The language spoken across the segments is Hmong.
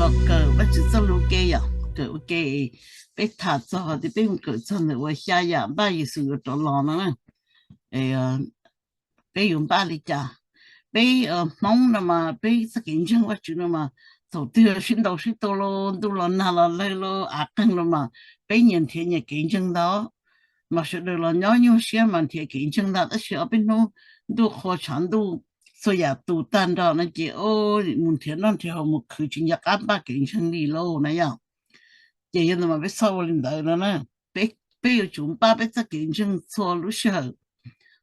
Kawm Vajtswv txoj lus ua ke yom, kawm ua ke. Peb tham txog tias peb mus kawm txog ntawm uas xya yam npaj Yexus yuav rov los no na. Peb yuav npaj li cas? Peb Hmoob no mas peb txoj kev ntseeg Vajtswv no mas thaum twg sib ntaus sib tua los, ntuj los nag los lawg los av qeeg los mas peb nyias nrhiav nyias kev ntseeg ntag. Mas sawv daws los nyob nyuaj siab mas nrhiav kev ntseeg ntag, tab sis ob peb hnub ntuj qhua tshav ntuj txhua yam tu tag nrho no ces mus nrhiav noj nrhiav haus mus khwv tsis nco qab npaj kev ntseeg li lauj na yom. Ces yog ntawd mas peb txhob ua li ntawd no na. Peb yuav tsum npaj peb txoj kev ntseeg txhua lub sij hawm.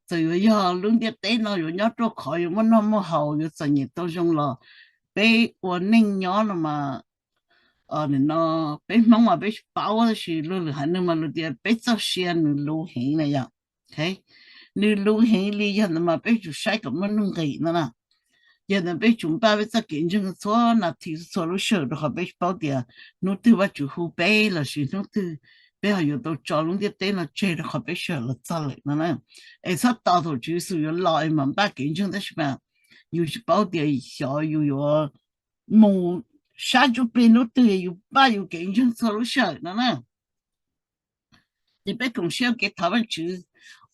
Txawm yuav yog lub ntiaj teb no yuav nyob ruaj khov, yuav muaj noj muaj haus, yuav txom nyem tau zoo los peb ua neej nyob no mas, no peb Hmoob mas peb paub, tab sis luag lwm haiv neeg mas luag tias peb txoj sia nws luv heev na yom. Nws luv heev li, yog ntawd mas peb tsum saib kom muaj nuj nqis no na. Yog ntawd peb tsum npaj peb txoj kev ntseeg txhua nas this txhua lub sij hawm rau qhov peb paub tias hnub twg Vajtswv hu peb lossis hnub twg peb ho yuav tau tso lub ntiaj teb no tseg rau qhov peb sij hawm los txog lawm no na. Es txhob tos thaum Tswv Yexus yuav los es mam npaj kev ntseeg, tab sis mas yus tsis paub tias xyov yus yuav mus sab ntsuj plig hnub twg, yus npaj yus kev ntseeg txhua lub sij hawm no na. Ces peb koom siab ua ke thov Vajtswv.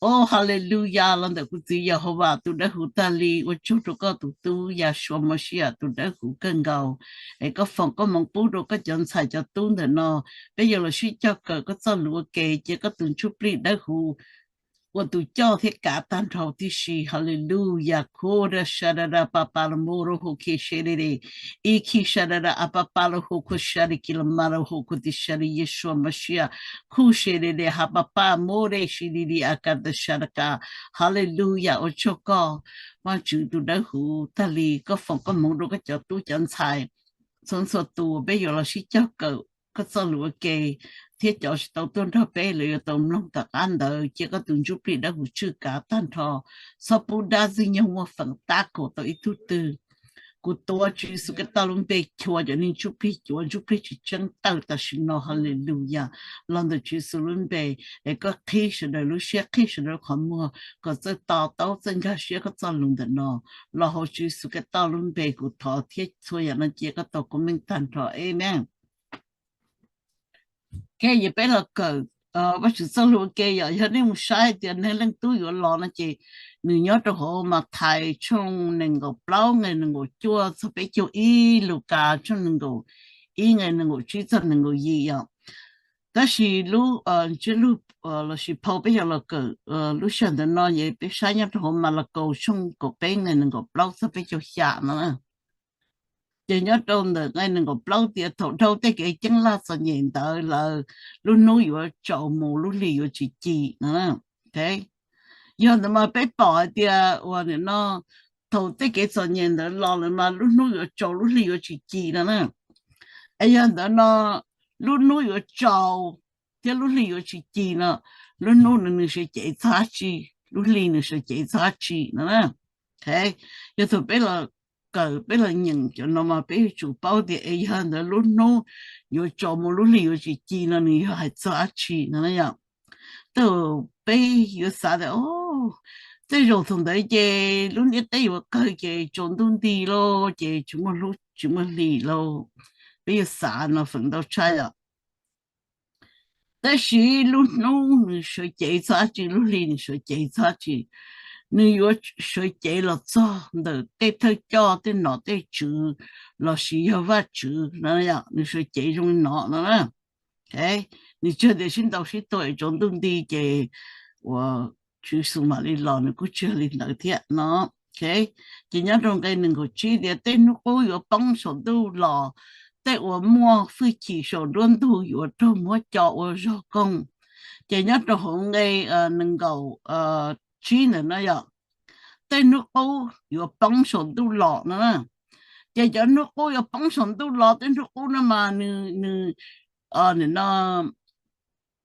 Au, hallelujah, los ntawm kuv txiv Yehauvas tus dawb huv tag li, ua tsaug rau koj tus tub Yahshua Mashiach tus dawb huv kawg nkaus, es koj foom koob hmoov pub rau koj cov ntxhais cov tub ntawm no. Peb yuav los sib cog kawm koj txoj lus ua ke, cia koj tus ntsuj plig dawb huv ua tus coj thiab kav tag nrho tib si. Hallelujah. Khu da sha da da pa pa la mo ro ho ke she de de. I khi sha da da a pa pa la ho khu sha de ki la ma la ho khu ti sha de Yeshua Mashiach. Khu she de de ha pa pa mo de shi di di a ka da sha da ka. Hallelujah. Ua tsaug koj, Vajtswv tus dawb huv tag li, koj foom koob hmoov rau koj cov tub cov ntxhais txhua txhua tus. Peb yuav los sib cog kawm koj txoj lus ua ke, thiab cov tsis tau tuaj nrog peb lawv yuav tau mloog tom qab ntawd. Cia koj tus ntsuj plig dawb huv tswj kav tag nrho, txhob pub dab ntxwg nyoog muaj feem tab kaum tau ib tug twg. Kuv tuav Tswv Yexus Khetos lub npe chua cov neeg ntsuj plig, cuav ntsuj plig tsis tseeb tawm tam sim no. Hallelujah. Los ntawm Tswv Yexus lub npe, es koj qhib sawv daws lub siab, qhib sawv daws lub qhov muag kom txawj to taub txawj nkag siab koj txoj lus ntawm no. Los hauv Tswv Yexus Khetos lub npe kuv thov thiab txhua yam no cia koj tau koob meej tag nrho. Amees. Ces peb los kawm Vajtswv txoj lus ua ke. Yog, yog nej mus saib tias Neeg Leej Tub yuav los no ces nws nyob rau hauv Mathais tshooj nees nkaum plaub nqe nees nkaum cuaj txog peb caug ib, Lukas tshooj nees nkaum ib nqe nees nkaum tsib txog nees nkaum yim yom. Tab sis lub ntsiab lus lossis phau peb yuav los kawm lub sij hawm ntawm no es peb saib nyob rau hauv Malakaus tshooj kaum peb nqe nees nkaum plaub txog peb caug xya no. Ces nyob rau ntawm nqe nees nkaum plaub tias thaum dhau tej kev ceeb laj txom nyem ntawd lawm, lub hnub yuav tsaus mus, lub hli yuav tsis ci no. Yog ntawd mas peb pom hais tias uas nim no thaum tej kev txom nyem ntawd los lawm mas lub hnub yuav tsaus, lub hli yuav tsis ci no na. Es yog ntawd no lub hnub yuav tsaus thiab lub hli yuav tsis ci no, lub hnub no nws sawv cev txog dab tsi, lub hli nws sawv cev txog dab tsi no na. Yog thaum peb los kawm, peb los nyeem cov no mas peb yuav tsum paub tias es yog ntawd lub hnub yuav tsaus mus, lub hli yuav tsis ci no nws yog hais txog dab tsi no na yom. Tej peb yuav xav tias, o, tej zaum thaum ntawd ces lub ntiaj teb yuav kawg ces tsaus ntuj nti lauj, ces tsis muaj hnub tsis muaj hli lauj. Peb yuav xav no feem ntau tshaj yom. Tab sis lub hnub nws sawv cev txog dab tsi, lub hli nws sawv cev txog dab tsi, nws yuav sawv cev los txog ntawm tej thawj coj, tej nom tej tswv, lossis yog Vajtswv no, nws sawv cev zoo li no no na. Nws tsis tias sib ntaus sib tua es tsaus ntuj nti ces uas Tswv Yexus mam li los, nws kuj tsis yog li ntawd thiab no. Ces nyob rau nqe nees nkaum tsib tias tej hnub qub yuav poob saum ntuj los, tej uas muaj fwj chim saum nruab ntug yuav raug muab co ua zog koog. Ces nyob rau hauv nqe nees nkaum tsib ntawm no yom, tej hnub qub yuav poob saum ntuj los no na. Ces cov hnub qub yuav poob saum ntuj los, tej hnub qub no mas nws, nws, no,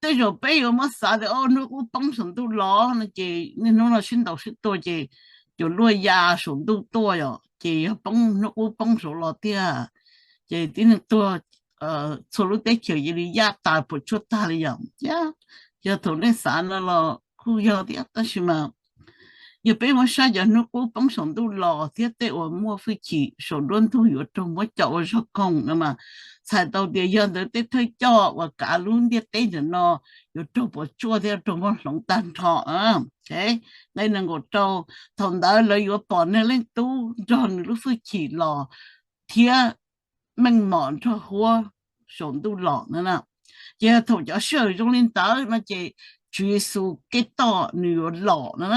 tej zaum peb yuav muab xav tias o hnub qub poob saum ntuj los no ces niaj hnub no sib ntaus sib tua ces cov luaj ya saum ntuj tuaj yom, ces yog poob, hnub qub poob saud los tiag ces tib neeg tuag, txhua lub teb chaws cia li yaj tas puas tsuaj tag li yom. Yog thaum nej xav no los kuj yog thiab, tab sis mas Yog peb muab saib cov hnub qub poob saum ntuj los thiab tej uas muaj hwj chim saum nruab ntug yuav raug muab coj ua zog koog no mas, txhais tau tias yog ntawd tej thawj coj uas kav lub ntiaj teb ntawm no yuav raug puas tsuaj thiab raug muab hloov tag nrho. Nqe nees nkaum rau, thaum ntawd lawv yuav pom Neeg Leej Tub nrog nws lub hwj chim los thiab meej mom nrog huab saum ntuj los no. Ces yog thaum cov sij hawm zoo li ntawd no ces Tswv Yexus kev toj nws yuav los no.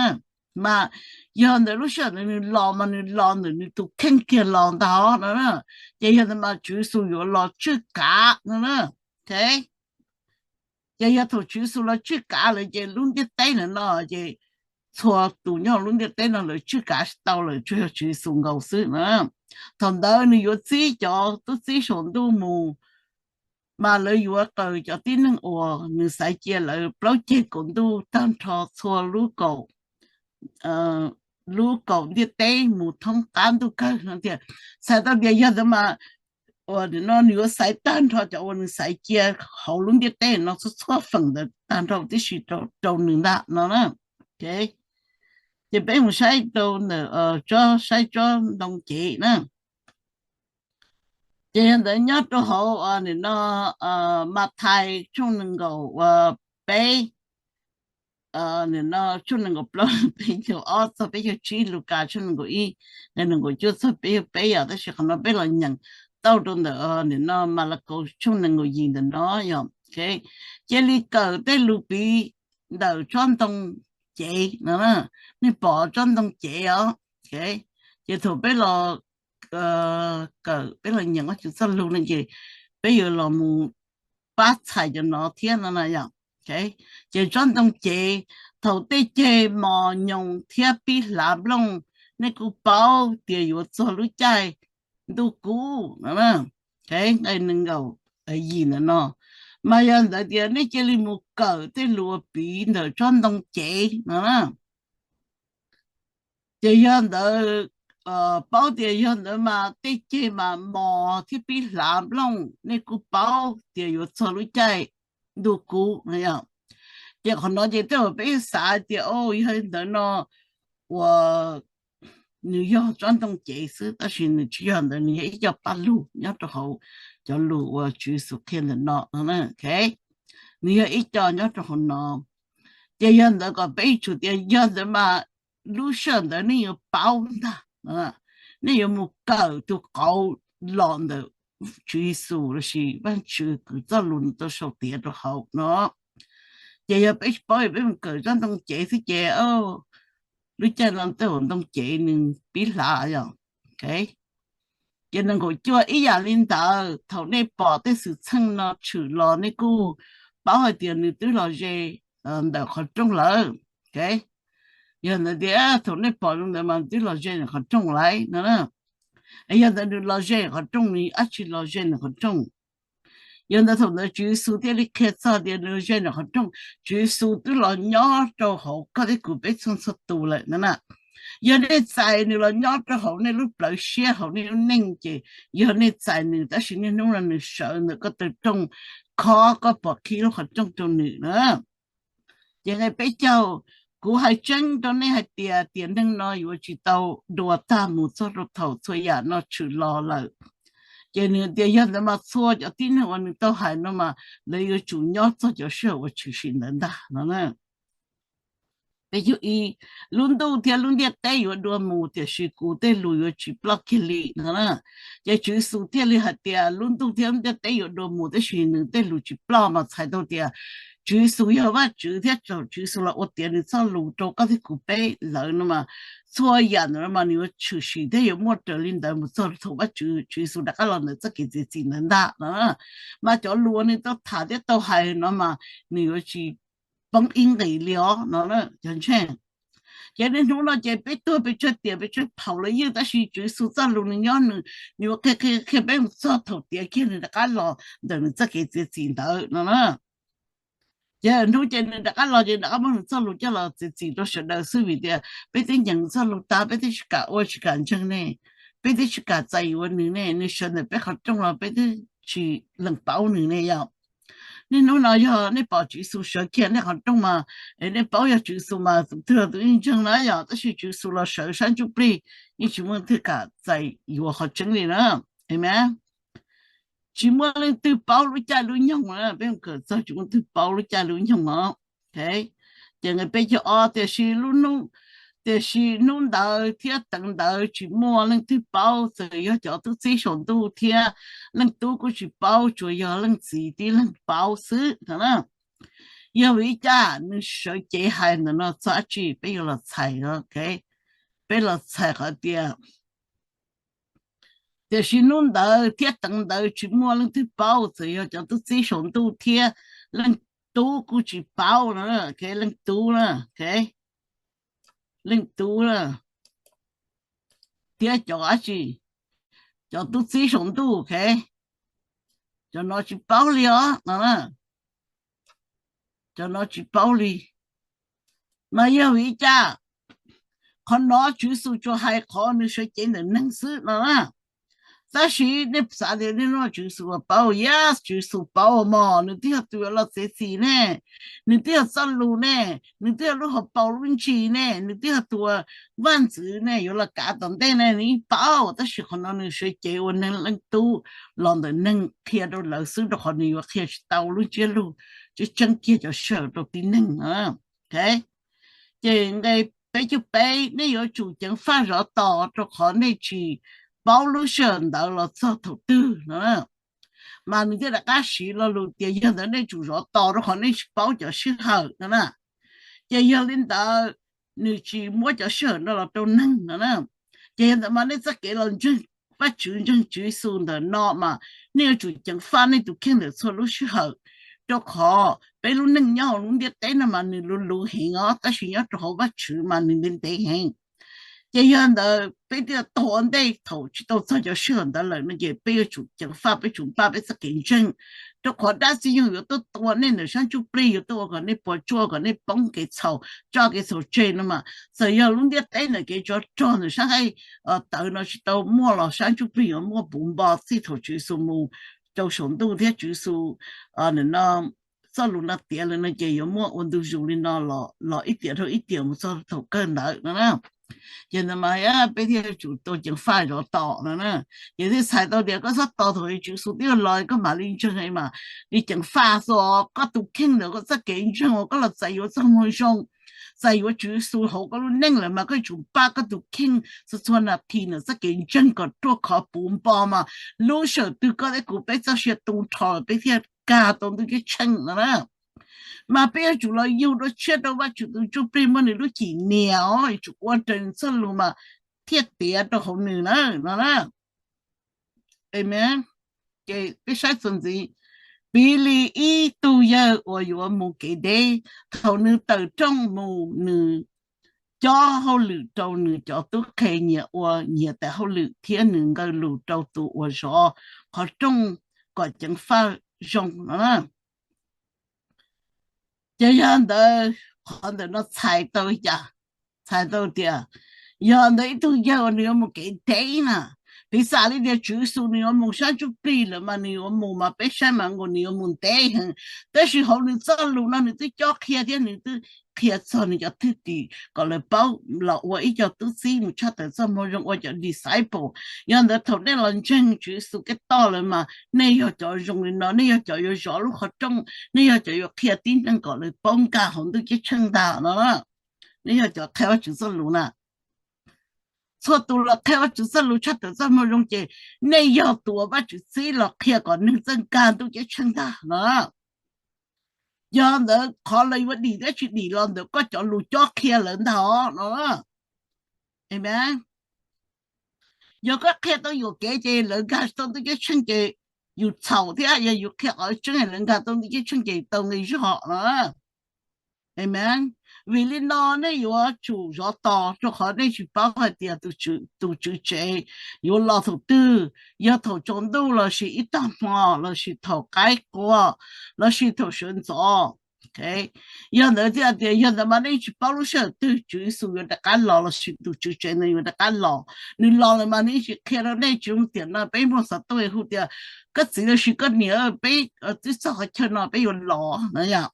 Mas yog ntawm lub sij hawm ntawd nws los mas nws los ntawm nws tus kheej kiag los ntag no. Ces yog ntawd mas Tswv Yexus yuav los tswj kav no. Ces yog thaum Tswv Yexus los tswj kav lawm ces lub ntiaj teb ntawm no ces txhua tus nyob lub ntiaj teb no lawv tswj kav tsis tau lawm, tsuas yog Tswv Yexus nkaus xwb na. Thaum ntawd nws yuav txib cov tub txib saum ntuj mus, mas lawv yuav qaws cov tib neeg uas nws xaiv cia lawv plaub ceg kaum ntuj tag nrho txhua lub kaum lub kaum ntiaj teb mus thoob qab ntuj kawg no tiag. Txhais tau tias yog ntawd mas uas no nws yuav xaiv tag nrho cov uas nws xaiv cia hauv lub ntiaj teb no txhua txhua feem ntawd tag nrho tib si rau nws ntag no na. Ces peb mus saib rau ntawm tsob, saib tsob ntoo cev na. Ces yog ntawd nyob rau hauv nim no Mathais tshooj nees nkaum peb, nim no tshooj nees nkaum plaub, peb caug ob txog peb caug tsib, Lukas tshooj nees nkaum ib, nqe nees nkaum cuaj txog peb caug peb yom. Tab sis qhov no peb los nyeem tau rau ntawm nim no Malakaus tshooj nees nkaum yim ntawm no yom. Cia li kawm tej lus piv ntawm tsob ntoo cev no. Nej pom tsob ntoo cev os. Ces thaum peb los kawm, peb los nyeem Vajtswv txoj lus no ces peb yuav los mus pab txhais cov no thiab no na yom. Ces tsob ntoo cev, thaum tej ceg mos nyoos thiab pib hlav nplooj, nej kuj paub tias yuav txog lub caij ntuj kub no. Nqe nees nkaum yim ntawm no, mas yog ntawd tias nej cia li mus kawm tej lus uas piv ntawm tsob ntoo cev no. Ces yog ntawd, paub tias yog ntawd mas tej ceg mas mos thiab pib hlav nplooj, nej kuj paub tias yuav txog lub caij ntuj kub no. Ces qhov no ces tej uas peb xav tias o yog ntawd no uas nws yog tsob ntoo cev xwb, tab sis nws tsis yog ntawd, nws yog ib co paj lug nyob rau hauv cov lus uas Tswv Yexus qhia ntawm no. Nws yog ib co nyob rau hauv no. Ces yog ntawd kom peb tsum tias yog ntawd mas lub sij hawm ntawd nej yuav paub ntag, nej yuav mus kawm tus qauv los ntawm Tswv Yexus lossis Vajtswv kws txoj lus nws tau sau tiav rau hauv no. Ces yog peb tsis paub, peb mus kawm tsob ntoo cev xwb ces lub caij no tej uas ntoo cev nws pib hlav yom. Ces nees nkaum cuaj ib yam li ntawd, thaum nej pom tej xwm txheej no tshwm los nej kuj paub hais tias nws twb los ze ntawm qhov rooj lawm. Yog ntawd tias thaum nej pom li ntawd mas twb los ze ntawm qhov rooj lawm no. Yog ntawd nws los ze ntawm qhov rooj, nws dab tsi los ze ntawm qhov rooj? Yog ntawd thaum ntawd Tswv Yexus thiaj li qhia txog tias nws los ze ntawm qhov rooj, Tswv Yexus twb los nyob rau hauv koj thiab kuv peb txhua txhua tus lawm no na. Yog nej txais nws los nyob rau hauv nej lub plawv siab, hauv nej lub neej ces yog nej txais nws, tab sis niaj hnub no nws sawv ntawm koj taw rooj, khob koj pom khib lub qhov rooj rau nws na. Ces nqe peb caug, kuv hais tseeb rau nej hais tias tiam neeg no yuav tsis tau dua tag mus txog rau thaum txhua yam no tshwm los lawm. Ces nws tias yog ntawd mas txhua cov tib neeg uas nws tau hais no mas lawv yuav tsum nyob txog cov sij hawm uas tshwm sim ntawd ntag no. Peb caug ib, lub ntuj thiab lub ntiaj teb yuav dua mus, tiam sis kuv tej lus yuav tsis ploj kiag li no. Ces Tswv Yexus thiaj li hais tias lub ntuj thiab lub ntiaj teb yuav dua mus, tab sis nws tej lus tsis ploj, mas txhais tau tias Tswv Yexus yog Vajtswv thiab thaum Tswv Yexus los ua tiav nws txoj lus rau koj thiab kuv peb lawm no mas txhua yam ntawm no mas nws yuav tshwm sim thiab yuav muaj raws li ntawd mus txog thaum Vajtswv, Tswv Yexus rov qab los ntawm txoj kev txiav txim ntawd ntag no. Mas cov lus uas nws tau tham thiab tau hais no mas nws yuav tsis poob ib nqis li os no cov ntseeg. Ces niaj hnub no ces peb tuag pes tsawg tiam pes tsawg phaum los yeej, tab sis Tswv Yexus txoj lus nws nyob nws, nws yuav qhia qhia peb mus txog thaum tiav kiag nws rov qab los ntawm nws txoj kev txiav txim ntawd no. Ces hnub ces nws rov qab los ces rov qab muab nws txoj lus coj los txiav txim rau sawv daws xwb, vim tias peb twb nyeem nws txoj lus tas, peb twb tsis kam ua tsis kam ntseeg ne, peb twb tsis kam txais yuav nws ne, nws sawv ntawm peb qhov rooj los peb twb tsis lees paub nws ne yom. Niaj hnub no yog nej pom Tswv Yexus sawv kiag nej qhov rooj mas, nej paub yog Tswv Yexus mas tus twg los tus yeej ntseeg na yom, tab sis Tswv Yexus los sawv sab ntsuj plig, yeej tsis muaj leej twg kam txais yuav qhov tseeb li na. Amen. Tsis muaj leej twg paub lub caij lub nyoog na, peb mus kawm txog tsis muaj leej twg paub lub caij lub nyoog os. Ces nqe peb caug ob, tiam sis lub hnub, tiam sis hnub ntawd thiab teev ntawd tsis muaj leej twg paub, txawm yog cov tub txib saum ntuj thiab Leej Tub kuj tsis paub, tsuas yog Leej Txiv tib leeg paub xwb no na. Yog vim li cas nws sawv cev hais ntawm no txog dab tsi? Peb yuav los txhais, peb los txhais qhov tias, tiam sis hnub ntawd thiab teev ntawd tsis muaj leej twg paub, txawm yog cov tub txib saum ntuj thiab Leej Tub kuj tsis paub no. Leej Tub na, Leej Tub na, thiab cov dab tsi, cov tub txib saum ntuj, cov no tsis paub li os no. Cov no tsis paub li. Mas yog vim li cas? Qhov no Tswv Yexus tsuas hais qhov nws sawv cev ntawm neeg xwb no na. Tab sis nej xav tias niaj hnub no Tswv Yexus paub? Yes, Tswv Yexus paub mog, nws twb yog tus uas los txiav txim ne, nws twb yog txoj lus ne, nws twb yog lub hauv paus lub ntsis ne, nws twb yog tus uas vaj ntxwv ne yuav los kav tom ntej ne, nws yeej paub. Tab sis qhov no nws sawv cev ua neeg Leej Tub los ntawm neeg qhia rau lawv xwb, rau qhov nws yuav qhia tsis tau lub ntsiab lus tseeb tseeb kiag cov sij hawm rau tib neeg. Ces nqe peb caug peb, nej yuav tsum ceev faj zov tos rau qhov nej tsis paub lub sij hawm ntawd los txog thaum twg no. Mas nws thiaj rov qab siv lo lus tias yog ntawd nej tsum zov tos rau qhov nej tsis paub cov sij hawm no na. Ces yog li ntawd nws tsis muab cov sij hawm no los rau neeg no na. Ces yog ntawd mas nej txoj kev los ntseeg Vajtswv, ntseeg Tswv Yexus ntawm no mas nej yuav tsum ceev faj nej tus kheej ntawm txhua lub sij hawm, rau qhov peb lub neej nyob hauv lub ntiaj teb no mas nws luv luv heev os, tab sis nyob rau hauv Vajtswv mas nws ntev ntev heev. Ces yog ntawd peb thiaj tuag ua ntej thaum tsis tau txog cov sij hawm ntawd lawm no ces peb yuav tsum ceev faj, peb tsum npaj peb txoj kev ntseeg, rau qhov dab txwg nyoog yuav tuaj tua nej ntawm sab ntsuj plig, yuav tuaj ua kom nej puas tsuaj, kom nej poob kev txhaum, tso kev txhaum tseg no mas txawm yog lub ntiaj teb ntawm kev tsov rog ntawm sab nqaij tawv no tsis tau muaj los sab ntsuj plig yuav muaj puv npo txij thaum Tswv Yexus mus rau saum ntuj thiab Tswv Yexus txoj lus no tiav lawm no ces yuav muaj ua ntu zus li no los ib tiam dhau ib tiam mus txog thaum kawg ntawd no na. Ces ntawd mas peb thiaj tsum tau ceev faj zov tos no na. Ces thiaj txhais tau tias koj txhob tos thaum Tswv Yexus twb los koj mam li ntseeg mas li ceev faj xwb os. Koj tus kheej ntawm koj txoj kev ntseeg uas koj los txais yuav txoj moo zoo, txais yuav Tswv Yexus hauv koj lub neej lawm mas koj yuav tsum npaj koj tus kheej txhua txhua nas this ntawm txoj kev ntseeg kom ruaj khov puv npo mas lub sij hawm twg koj thiab kuv peb txoj sia tu nrho lawm peb thiaj nkag tau ntuj ceeb tsheej no na. Mas peb yuav tsum los yug dua tshiab rau Vajtswv tus ntsuj plig muaj nws lub cim niam os, yuav tsum ua raws nws txoj lus mas thiaj tiav rau hauv nws na no na. Amen. Ces peb saib txuas ntxiv, piv li ib tug yawg uas yuav mus kev deb, thaum nws tawm rooj mus nws cob hauj lwm rau nws cov tub qhe nyias ua nyias tais hauj lwm thiab nws nkaw lus rau tus uas zov qhov rooj kom ceev faj zoo no na. Ces yog ntawd qhov ntawm no txhais tau li cas? Txhais tau tias yog ntawd ib tug yawg uas nws yuav mus kev deb na, piv xam li tias Tswv Yexus nws yuav mus sab ntsuj plig lawm mas nws yuav mus mas peb saib mas nkaus nws yuav mus ntev heev. Tab sis hauv nws txoj lus no nws twb cob qhia thiab nws twb qhia txog nws cov thwj tim kom lawv paub los ua ib co tub txib mus tshaj tawm txoj moo zoo ua cov disciple. Yog ntawd thaum nej los ntseeg Tswv Yexus Khetos lawm mas nej yog cov zoo li no, nej yog cov yuav zov lub qhov rooj, nej yog cov yuav qhia tib neeg kom lawv paub nkag hauv ntuj ceeb tsheej ntag no. Nej yog cov qhia Vajtswv txoj lus na. Txhua tus los qhia Vajtswv txoj lus tshaj tawm txoj moo zoo ces nej yog tus uas Vajtswv txib los qhia kom neeg txawj nkag ntuj ceeb tsheej ntag no. Yog ntawd qhov lawv yuav dim thiab tsis dim los ntawm koj cov lus cob qhia lawv ntag os no. Amen. Yog koj qhia tau yuam kev ces lawv nkag tau ntuj ceeb tsheej ces yus txhaum thiab, yog yus qhia qhov tseeb lawv nkag tau ntuj ceeb tsheej ces tau nqi zog no. Amen. Vim li no nej yuav tsum zov tos rau qhov nej tsis paub hais tias tus tswv tsev yuav los thaum twg, yog thaum tsaus ntuj lossis ib tag hmo lossis thaum qaib qua lossis thaum sawv ntxov. Yog ntawd thiaj tias yog ntawd mas nej tsis paub lub sij hawm twg Tswv Yexus yuav rov qab los lossis tus tswv tsev ntawd yuav rov qab los. Nws los lawm mas nws yeej tsis qhia rau nej. Tsis zoo tiam no peb muaj xov tooj hu tias koj txiv lossis koj niam, peb twb txog qhov chaw no peb yuav los no yom.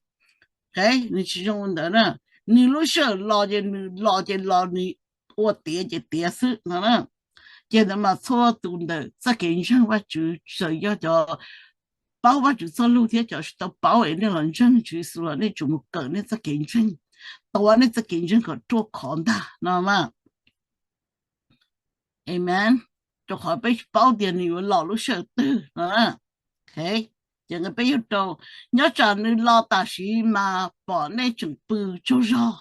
Nws tsis zoo ntawd na. Nws lub sij hawm los ces nws los ces los nws ua tiav ces tiav xwb no. Ces ntawd mas txhua tus ntawm txoj kev ntseeg Vajtswv txawm yog cov paub Vajtswv txoj lug thiab cov tsis tau paub es nej los ntseeg Tswv Yexus los nej tsum mus kawm nej txoj kev ntseeg, tuav nej txoj kev ntseeg kom ruaj khov ntag no mas. Amen. Rau qhov peb tsis paub tias nws yuav los lub sij hawm twg no. Ces peb yug rau, nyob tsam nws los tam sim mas pom nej tseem pw tsaug zog.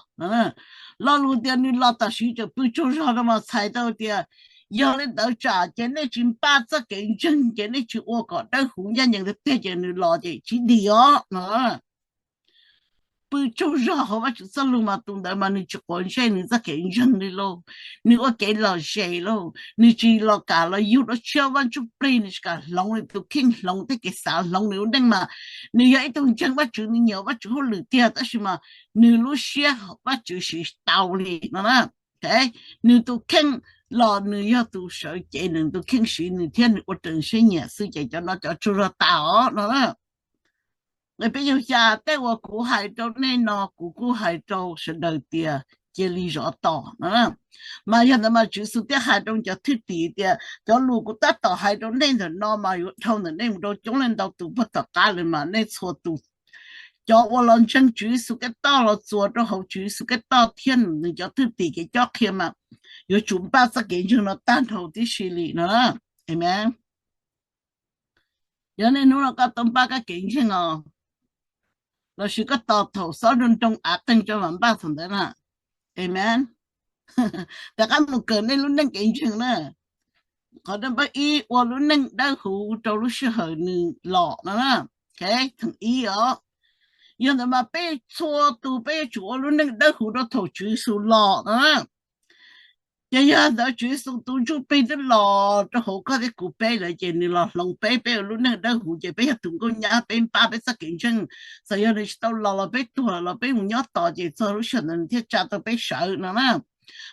Lo lus tias nws los tam sim tseem pw tsaug zog no mas txhais tau tias yog li ntawd tsam ces nej tsis npaj txoj kev ntseeg ces nej tsis ua kom dawb huv ncaj ncees tiag tiag ces nws los ces tsis dim os no. Pw tsaug zog hauv Vajtswv txoj lug mas tus ntawd mas nws tsis quav ntsej nws txoj kev ntseeg li lauj. Nws ua kev lom zem lauj, nws tsis los kam los yug dua tshiab Vaj Ntsuj Plig, nws tsis kam hloov nws tus kheej, hloov tej kev xav, hloov nws lub neej mas nws yog ib tug ntseeg Vajtswv, nws nyiam Vajtswv hauj lwm tiag tab sis mas nws lub siab Vajtswv siv tsis tau li no. Nws tus kheej los nws yog tus sawv cev nws tus kheej siv nws thiab nws ua raws nws siab nyiam xwb ces cov no cov tsaug zog tas os no. Peb yug xya, tej uas kuv hais rau nej no kuv kuj hais rau sawv daws tias cia li zov tos no. Mas yog ntawd mas Tswv Yexus thiaj hais rau cov thwj tim tias cov lus kuv tab tom hais rau nej ntawm no mas yuav dhau ntawm nej mus rau coob leej ntau tus puag tom qab lawm mas nej txhua tus cov uas los ntseeg Tswv Yexus Khetos los txuas rau hauv Tswv Yexus Khetos thiab nws cov thwj tim kev cob qhia mas yuav tsum npaj txoj kev ntseeg no tag nrho tib si li no. Amen. Yog nej hnub no koj tau npaj koj kev ntseeg os, lossis koj tos thaum xob nroo nroo av qeeg tso mam npaj thaum ntawd na. Amen. Rov qab mus kawm nej lub neej kev ntseeg na. Qhov no npaj ib, ua lub neej dawb huv rau lub sij hawm nws los no. Theem ib os. Yog ntawd mas peb txhua tus peb yuav tsum ua lub neej dawb huv rau thaum Tswv Yexus los no. Ces yog ntawd Tswv Yexus tus Ntsuj Plig twb los rau hauv koj thiab kuv peb lawm ces nws los hloov peb, peb ua lub neej dawb huv ces peb yog tus nkauj nyab, peb npaj peb txoj kev ntseeg. Txawm yog nws tsis tau los los peb tuag los peb mus nyob tos ces txog lub sij hawm ntawd nws thiaj tsa tau peb sawv no na.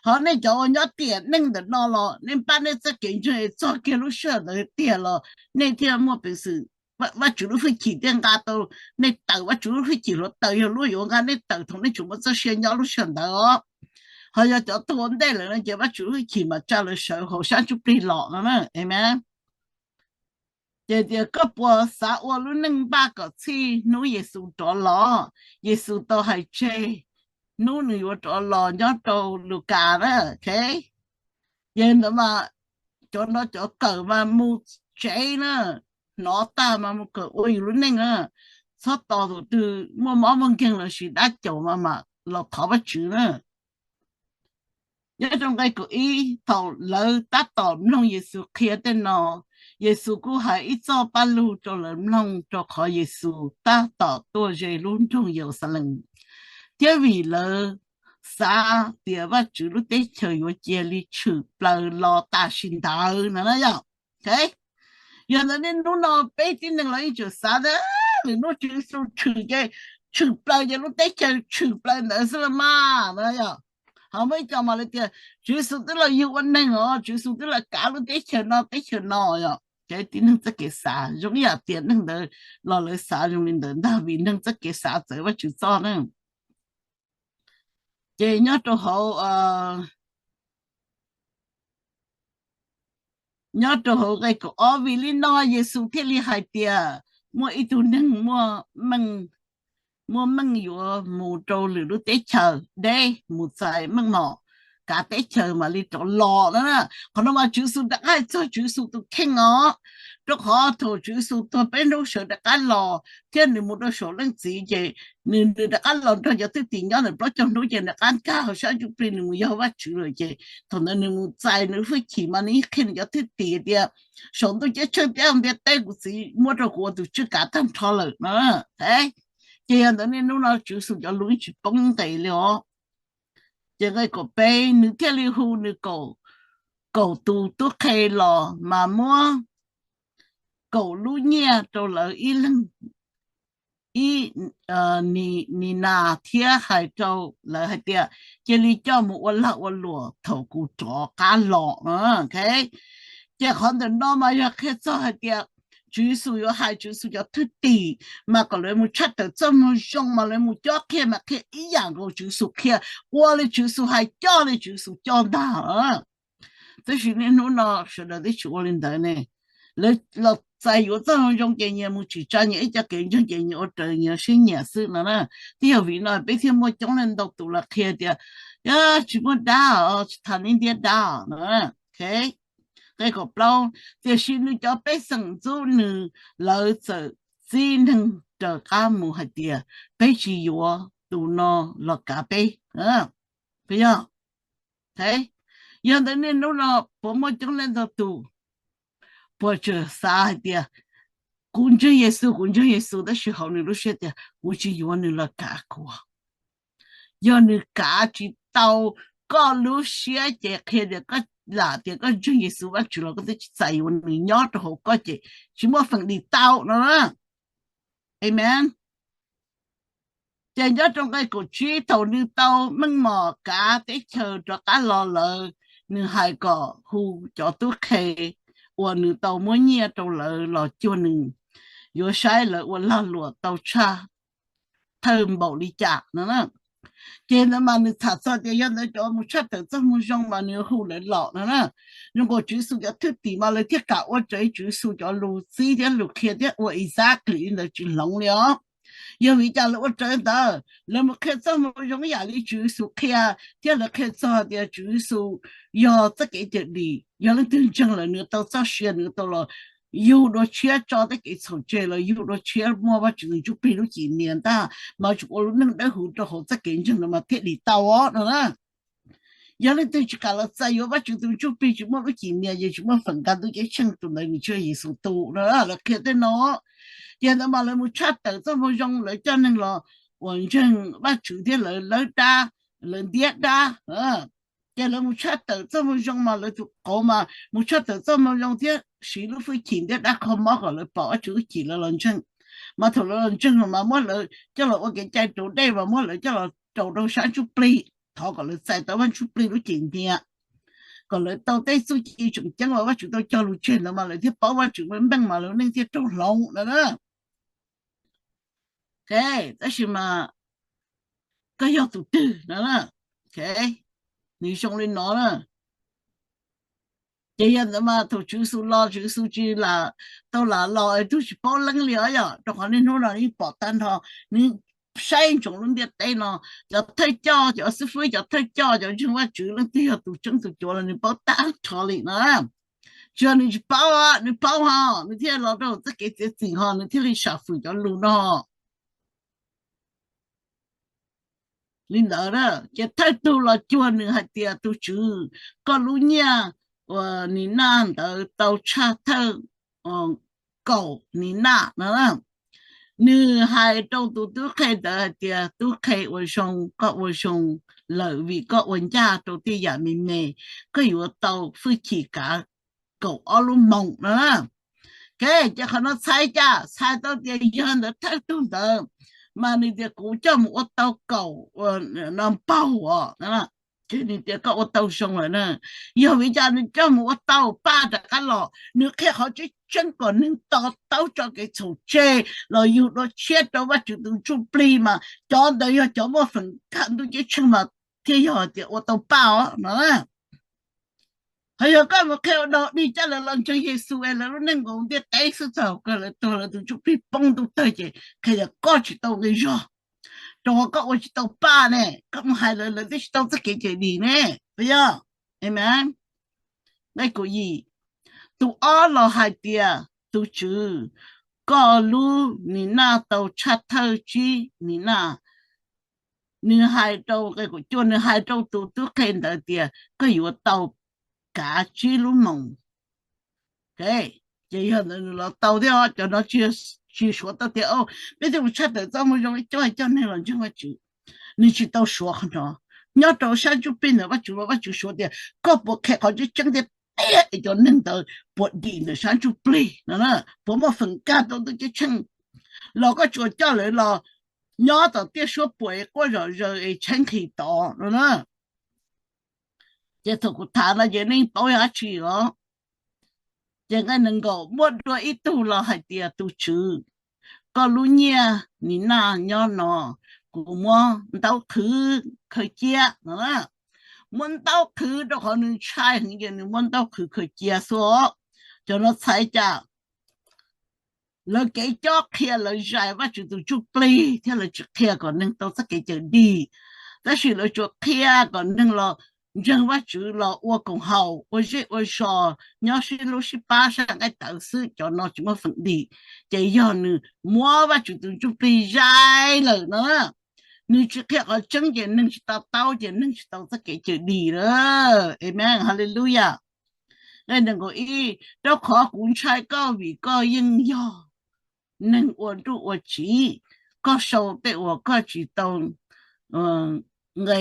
Ho nej cov uas nyob tiam neej ntawm no los nej npaj nej txoj kev ntseeg es txog kiag lub sij hawm ntawd tiag los nej thiaj muaj peev xwm, Vajtswv lub hwj chim thiaj nqa tau nej tawm. Vajtswv lub hwj chim hluav taws yog lub yuav nqa nej tawm thaum nej tseem muaj txoj sia nyob lub sij hawm ntawd os. Ho yog cov tuag ua ntej lawm no ces Vajtswv lub hwj chim mas tsa lawv sawv hauv sab ntsuj plig los no na. Amen. Ces tias koj puas xav ua lub neej npaj kom txhij hnub Yexus rov los? Yexus tau hais tseg hnub nws yuav rov los nyob rau Lukas na. Ces ntawd mas cov no cov kawm mas mus tsev na, hnov tag mas mus kawm ua yus lub neej na. Txhob tos tus twg muaj mob muaj nkeeg lossis dab caum mas mam los thov Vajtswv na. Nyob rau nqe kaum ib, thaum lawv tab tom mloog Yexus qhia tej no, Yexus kuj hais ib txoj paj lug rau lawv mloog rau qhov Yexus tab tom tuaj ze lub nroog Yeluxalees, thiab vim lawv xav tias Vajtswv lub teb chaws yuav cia li tshwm plaws los tam sim ntawd no na yom. Yog ntawd niaj hnub no peb tib neeg los yeej tseem xav tias lwm hnub Tswv Yexus tshwm ces tshwm plaws ces lub teb chaws tshwm plaws ntawd xwb los mas no yom. Ho muaj ib co mas lawv tias Tswv Yexus twb los yug ua neeg os, Tswv Yexus twb los kav lub teb chaws no teb chaws no yom. Ces tib neeg txoj kev xav zoo ib yam tias neeg ntawd los lawv xav zoo li ntawd ntag vim neeg txoj kev xav txawv Vajtswv txoj na. Ces nyob rau hauv, nyob rau hauv nqe kaum ob, vim li no Yexus thiaj li hais tias muaj ib tug neeg muaj meej, muaj meej yuav mus rau lwm lub teb chaws deb mus txais meej mom kav teb chaws mam li rov los no na. Qhov no mas Tswv Yexus rov qab hais txog Tswv Yexus tus kheej os, rau qhov thaum Tswv Yexus tuag peb hnub sawv rov qab los thiab nws mus rau saum leej txiv ces nws, nws rov qab los nrog cov thwj tim nyob ntawm plaub caug hnub ces nws rov qab nkag hauv sab ntsuj plig nws mus yog Vajtswv lawm ces thaum ntawd nws mus txais nws hwj chim mas nws yeej qhia nws cov thwj tim tias saum ntuj ceeb tsheej thiab ntiaj teb kuv txiv muab rau kuv ua tus tswj kav tag nrho lawm no. Ces yog ntawd niaj hnub no Tswv Yexus cov lus yeej tsis poob nqes li os. Ces nqe kaum peb, nws thiaj li hu nws kaum, kaum tus tub qhe los mas muab kaum lub nyiaj rau lawv ib leeg, ib Ninas thiab hais rau lawv hais tias, cia li coj mus ua lag ua luam thaum kuv rov qab los. Ces qhov ntawm no mas yog qhia txog hais tias Tswv Yexus yuav hais Tswv Yexus cov thwj tim mas kom lawv mus tshaj tawm txoj moo zoo mas lawv mus cob qhia mas qhia ib yam nkaus Tswv Yexus qhia, ua li Tswv Yexus hais coj li Tswv Yexus coj ntag. Tab sis niaj hnub no sawv daws twb tsis ua li ntawd ne. Lawv los txais yuav txoj moo zoo ces nyias mus tsim tsa nyias ib co kev ntseeg ces nyias ua raws nyias siab nyiam xwb no na. Twb yog vim no peb thiaj muaj coob leej ntau tus los qhia tias, yog tsis muaj dab os, tsis tham li ntiab dab no. Nqe kaum plaub, tiam sis nws cov pej xeem ntxub nws, lawv txawm txib neeg raws qab mus hais tias, peb tsis yuav tus no los kav peb. Yog ntawd niaj hnub no puas muaj coob leej ntau tus puas tseem xav hais tias, kuv ntseeg Yexus, kuv ntseeg Yexus, tab sis hauv nws lub siab tias kuv tsis yuav nws los kav kuv. Yog nws kav tsis tau koj lub siab ces qhia tias koj lam tias koj ntseeg Yexus Vajtswv los koj twb tsis txais yuav nws nyob rau hauv koj ces tsis muaj feem dim tau no. Amen. Ces nyob rau nqe kaum tsib, thaum nws tau meej mom kav teb chaws rov qab los lawm, nws hais kom hu cov tub qhe uas nws tau muab nyiaj rau lawv los cuag nws, yuav saib lawv ua lag luam tau tshaj thawj npaum li cas no. Ces ntawd mas nws tham txog tias yog ntawd cov mus tshaj tawm txoj moo zoo mas nws hu lawv los no na. Zoo nkaus Tswv Yexus cov thwj tim mas lawv thiaj kam ua raws Tswv Yexus cov lus txib thiab lus qhia thiab ua exactly li ntawd tsis hloov li os. Yog vim cas lawv ua raws ntawd? Lawv mus qhia txoj moo zoo ib yam li Tswv Yexus qhia, thiab lawv qhia txog tias Tswv Yexus yog txoj kev cawm dim, yog leej twg ntseeg lawm nws tau txoj sia, nws tau los yug dua tshiab tso tej kev txhaum tseg, los yug dua tshiab muaj Vajtswv tus Ntsuj Plig lub cim nias ntag, mas tsuas ua lub neej dawb huv rau hauv txoj kev ntseeg no mas thiaj dim tau os no na. Yog leej twg tsis kam los txais yuav Vajtswv tus Ntsuj Plig, tsis muaj lub cim nias, yeej tsis muaj feem nkag ntuj ceeb tsheej, tus ntawd nws tsis yog Yexus tus no. Lawv qhia tej no, ces ntawd mas lawv mus tshaj tawm txoj moo zoo, lawv coj neeg los uas ntseeg Vajtswv thiab lawv lawb dab, lawv ntiab dab. Ces lawv mus tshaj tawm txoj moo zoo mas lawv tus qauv mas mus tshaj tawm txoj moo zoo thiab siv lub hwj chim ntiab dab kho mob kom lawv pom Vajtswv lub cim lawv los ntseeg. Mas thaum lawv los ntseeg mas muab lawv coj los ua kev cai raus dej, mas muab lawv coj los raus rau sab ntsuj plig, thov kom lawv txais tau Vaj Ntsuj Plig lub cim nias, kom lawv tau tej txuj ci tseem ceeb uas Vajtswv tau cog lus tseg ntawd mas lawv thiaj paub Vajtswv meej, mas lawv neej thiaj raug hloov no. Tab sis mas koj yog tus twg no? Nws zoo li no na. Ces yog ntawd mas thaum Tswv Yexus los, Tswv Yexus tsis lam tau lam los es tug tsis paub leeb li os yom, rau qhov niaj hnub no yeej pom tag nrho, nws saib ntsoov lub ntiaj teb no, cov thawj coj, cov xib fwb, cov thawj coj, cov ntseeg Vajtswv leej twg yog tus tseeb tus cuav los nws paub tag nrho li no. Tsis yog nws tsis paub, nws paub ho nws thiaj los rau txoj kev txiav txim ho nws thiaj li sam fwm cov lus no. Li ntawd ces thawj tug los cuag nws hais tias, tus tswv, koj lub nyiaj uas nim naj ntawd tau tshaj thawj kaum nim naj no. Nws hais rau tus tub qhe ntawd hais tias, tub qhe ua zoo, koj ua zoo lawm vim koj ua ncaj rau tej yam me me, koj yuav tau hwj chim kav kaum ob lub moos no. Ces qhov no txhais cas? Txhais tau tias yog ntawd thawj tug ntawd mas nws tias kuv coj mus ua tau kaum no npaug os, ces nws tias koj ua tau zoo lawm na. Yog vim cas nws coj mus ua tau paj rov qab los? Nws qhia qhov tseeb tseeb kom neeg to taub tso kev txhaum tseg los yug dua tshiab rau Vajtswv tus ntsuj plig mas cov ntawd yog cov muaj feem nkag ntuj ceeb tsheej mas thiaj yog tias ua tau paj os no. Ho yog koj mus qhia ua dog dig coj lawv los ntseeg Yexus es lawv lub neej nkaus ntiaj teb xwb, txog kawg lawv tuag lawv tus ntsuj plig poob ntuj tawg ces qhia tias koj tsis tau nqi zog, rau qhov koj ua tsis tau paj ne, koj mus hais lawv, lawv twb tsis tau txoj kev cawm dim ne, puas yog? Amen. Nqe kaum yim, tus ob los hais tias, tus tswv, koj lub nim naj tau tshaj thawj tsib nim naj. Nws hais rau, nqe kaum cuaj, nws hais rau tus tub qhe ntawd tias koj yuav tau kav tsib lub moos. Ces yog ntawd nws los tau thiab, cov no tsis suav tau tias peb twb mus tshaj tawm txoj moo zoo ib coj coj neeg los ntseeg Vajtswv. Nws tsis tau suav qhov no. Nyob rau sab ntsuj plig ntawd Vajtswv los Vajtswv suav tias koj puas qhia qhov tseeb tseeb tiag tiag es cov neeg ntawd puas dim ntawm sab ntsuj plig no, puas muaj feem nkag tau ntuj ceeb tsheej. los koj tsuas coj lawv los nyob tom tiaj suab puam es quaj zom zaws es tshaib nqhis tod no na. Ces thaum kuv tham no ces nej paub yog dab tsi os? Ces nqe nees nkaum muaj dua ib tug los hais tias, tus tswv, koj lub nyiaj nim naj nyob no, kuv muab ntaub qhwv khaws cia no. Muab ntaub qhwv rau qhov nws ntshai heev ces nws muab ntaub qhwv khaws cia xwb os. Cov no txhais cas? Lawv kev cob qhia lawv zais Vajtswv tus ntsuj plig thiab lawv tsis qhia kom neeg tau txoj kev cawm dim. Tab sis lawv tsuas qhia kom neeg los ntseeg Vajtswv los ua koom haum ua zej ua zos nyob sib hlub sib pab sab nqaij tawv xwb, cov no tsis muaj feem dim. Ces yog nws muab Vajtswv tus ntsuj plig zais lawm no. Nws tsis qhia qhov tseeb ces neeg tsis to taub ces neeg tsis tau txoj kev cawm dim lawm. Amen, hallelujah. Nqe nees nkaum ib, rau qhov kuv ntshai koj vim koj yeej yog neeg ua nruj ua tsiv, koj sau tej uas koj tsis tau nqe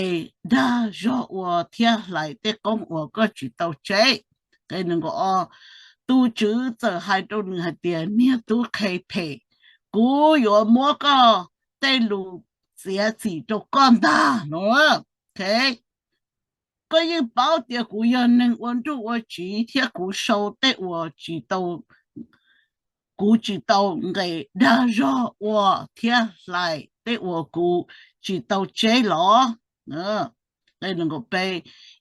dag zog ua thiab hlais tej qoob uas koj tsis tau tseb. Nqe nees nkaum ob, tus tswv txawm hais rau nws hais tias, niag tub qhe phem, kuv yuav muab koj tej lus txiav txim rau koj ntag no. Koj yeej paub tias kuv yog neeg ua nruj ua tsiv thiab kuv sau tej uas tsis tau, kuv tsis tau nqe dag zog ua thiab hlais tej uas kuv tsis tau tseb los?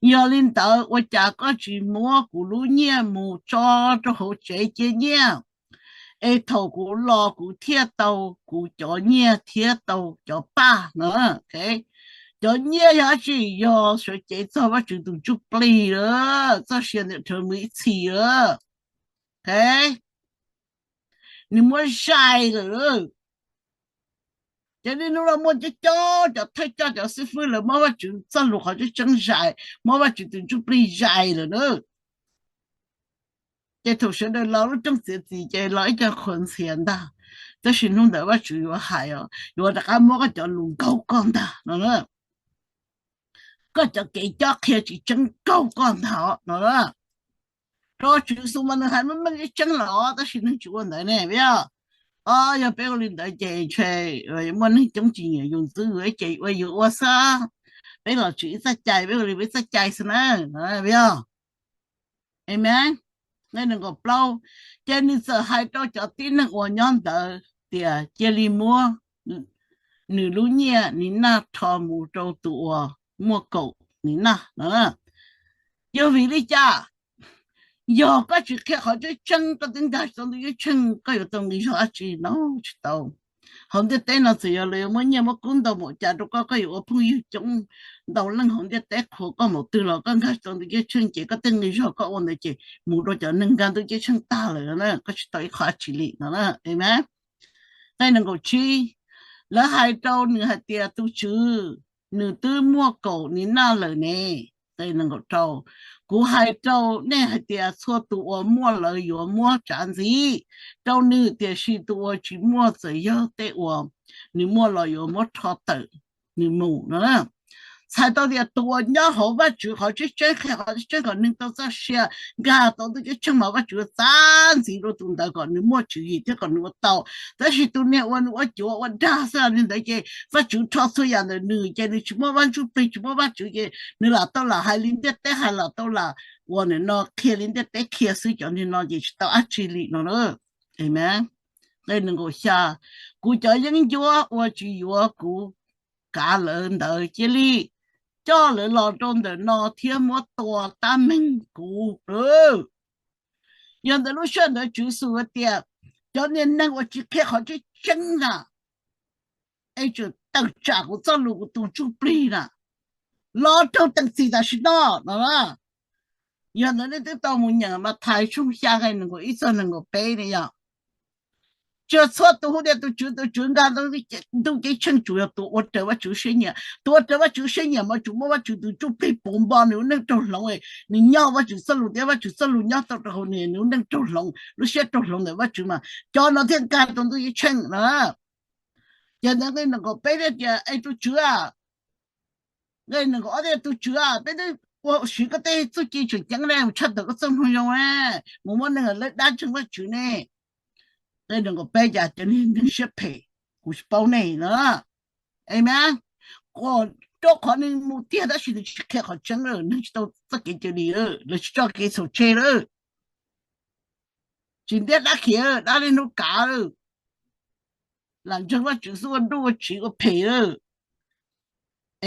Yog li ntawd ua cas koj tsis muab kuv lub nyiaj mus tso rau hauv tsev cia nyiaj, es thaum kuv los kuv thiaj tau kuv cov nyiaj thiab tau cov paj no? Cov nyiaj yog dab tsi? Yog sawv cev txog Vajtswv tus ntsuj plig lawm, txoj sia ntawm rhawv mus ib txhis lawm. Nws muab zais lawm. Ces niaj hnub no muaj coob coob cov thawj coj cov xib fwb lawv muab Vajtswv txoj lus qhov tseeb tseeb zais, muab Vajtswv tus ntsuj plig zais lawm na. Ces thaum sawv daws los lub rooj txiav txim ces los ib co qhuas ntxhias ntag. Tab sis hnub ntawd Vajtswv yuav hais os, yuav rov qab muab koj cov lus nkaug koj ntag no. Koj cov kev cob qhia tsis tseeb nkaug koj ntag no. Rau Tswv Yexus mas nws hais meej meej tseeb tseeb los tab sis neeg tsis ua ntawd ne, yog? Yog peb ua li ntawd ces ntshe muaj neeg coob tsis nyiam yus ntxwb ces ua yus ua xwb. Peb los tswv ib txoj cai, peb ua li peb txoj cai xwb na, yog? Amen. Nqe nees nkaum plaub, ces nws txawm hais rau cov tib neeg uas nyob ntawd tias, cia li muab nws lub nyiaj nim naj rho mus rau tus uas muaj kaum nim naj no. Yog vim li cas? Yog koj tsis qhia qhov tseeb tseeb, koj twb nkag tsis tau ntuj ceeb tsheej, koj yuav tau nqi zog dab tsi no? Tsis tau. Hauv ntiaj teb no txawm yog lawv yuav muab nyiaj muab kub ntau npaum cas rau koj, koj yuav ua phooj ywg coob ntau leej hauv ntiaj teb qhuas koj npaum twg los koj nkag tsis tau ntuj ceeb tsheej ces koj tej nqi zog koj ua ntawd ces mus rau cov neeg nkag ntuj ceeb tsheej tag lawm, koj tsis tau ib qho dab tsi li no. Amen. Nqe nees nkaum tsib, lawv hais rau nws hais tias, tus tswv, nws twb muaj kaum nim naj lawm ne. Nqe nees nkaum rau, kuv hais rau nej hais tias txhua tus uas muaj lawv yuav muab tsav ntxiv rau nws, tiam sis tus uas tsis muaj txawm yog tej uas nws muaj los yuav muab rho tawm nws mus no. Txhais tau tias tus uas nyob hauv Vajtswv qhov tseeb tseeb, qhia qhov tseeb tseeb kom neeg tau txoj sia nkag tau ntuj ceeb tsheej mas Vajtswv yuav txav ntxiv rau tus ntawd kom nws muaj tswv yim thiab kom nws ua tau. Tab sis tus niag uas nws ua cuav ua dag xwb li ntawd ces Vajtswv rho txhua yam ntawm nws ces nws tsis muaj vaj ntsuj plig, tsis muaj Vajtswv ces nws lam tau lam hais li ntiaj teb hais, lam tau lam ua nim no qhia li ntiaj teb qhia xwb, cov niag no ces tsis tau dab tsi li no. Amen. Nqe nees nkaum xya, kuv cov yeeb ncuab uas tsis yuav kuv kav lawv ntawd cia li coj lawv los rau ntawm no thiab muab tua tab meeg kuv. Yog ntawd lub sij hawm ntawd Tswv Yexus hais tias, cov niag neeg uas tsis qhia qhov tseeb tseeb na, es tseem tawm tsam kuv txoj lus kuv tus ntsuj plig na, los raug teem txim tam sim no no. Yog ntawd nej twb tau mus nyeem Mathais tshooj xya nqe nees nkaum ib txog nees nkaum peb ne yom. Tsis yog txhua tus hu tias tus Tswv, tus Tswv nkag ntuj ceeb tsheej, tsuas yog tus ua raws Vajtswv siab nyiam. Tus ua raws Vajtswv siab nyiam mas tsuas muaj Vajtswv tus ntsuj plig puv npo nws lub neej raug hloov, nws nyob Vajtswv txoj lus thiab Vajtswv txoj lus nyob tau rau hauv nws, nws lub neej raug hloov, lub siab raug hloov ntawm Vajtswv mas cov no thiaj nkag tau ntuj ceeb tsheej na. Ces ntawd nqe nees nkaum peb thiaj tias, es tus Tswv a, nqe nees nkaum ob tias, tus Tswv a, peb twb ua siv koj tej txuj ci tseem ceeb ne, mus tshaj tawm koj txoj moo zoo ne, mus muab neeg lawv dab ntseeg Vajtswv ne. Nqe nees nkaum peb, cas cov neeg siab phem, kuv tsis paub nej no. Amen. Kuv rau qhov nws mus tiag tab sis nws tsis qhia qhov tseeb lawm, nws tsis tau txoj kev cawm dim lawm, lawv tsis tso kev txhaum tseg lawm. Tsis ntiab dab khiav, dab niaj hnub kav lawm, lam ntseeg Vajtswv xwb ua nruj ua tsiv ua phem lawm.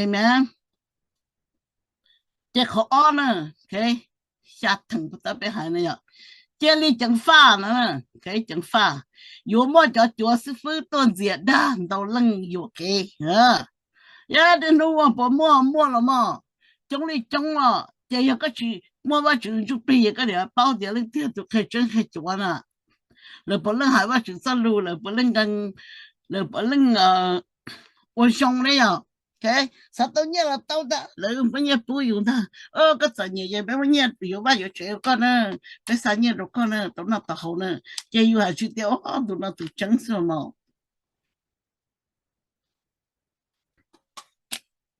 Amen. Ces qhov ob na, xya theem puag ta peb hais no yog cia li ceev faj no, ceev faj. Yuav muaj cov cuav xib fwb tuaj ntxias dag ntau leej yuam kev. Yog niaj hnub ua puas muaj? Muaj los mas, coob li coob os. Ces yog koj tsis muaj Vajtswv ntsuj plig es koj niam paub tias leej twg tus qhia tseeb qhia cuav na. Lawv puav leej hais Vajtswv txoj lus, lawv puav leej nqee, lawv puav leej ua zoo ne yom. Xav tau nyiaj los tau ntag, lawv muab nyiaj pub yus ntag. Koj txom nyem ces peb muab nyiaj yuav vaj yuav tsev rau koj na, peb xa nyiaj rau koj na, tau noj tau haus na. Ces yus hais tsis tias tus no tus tseeb xwb mas.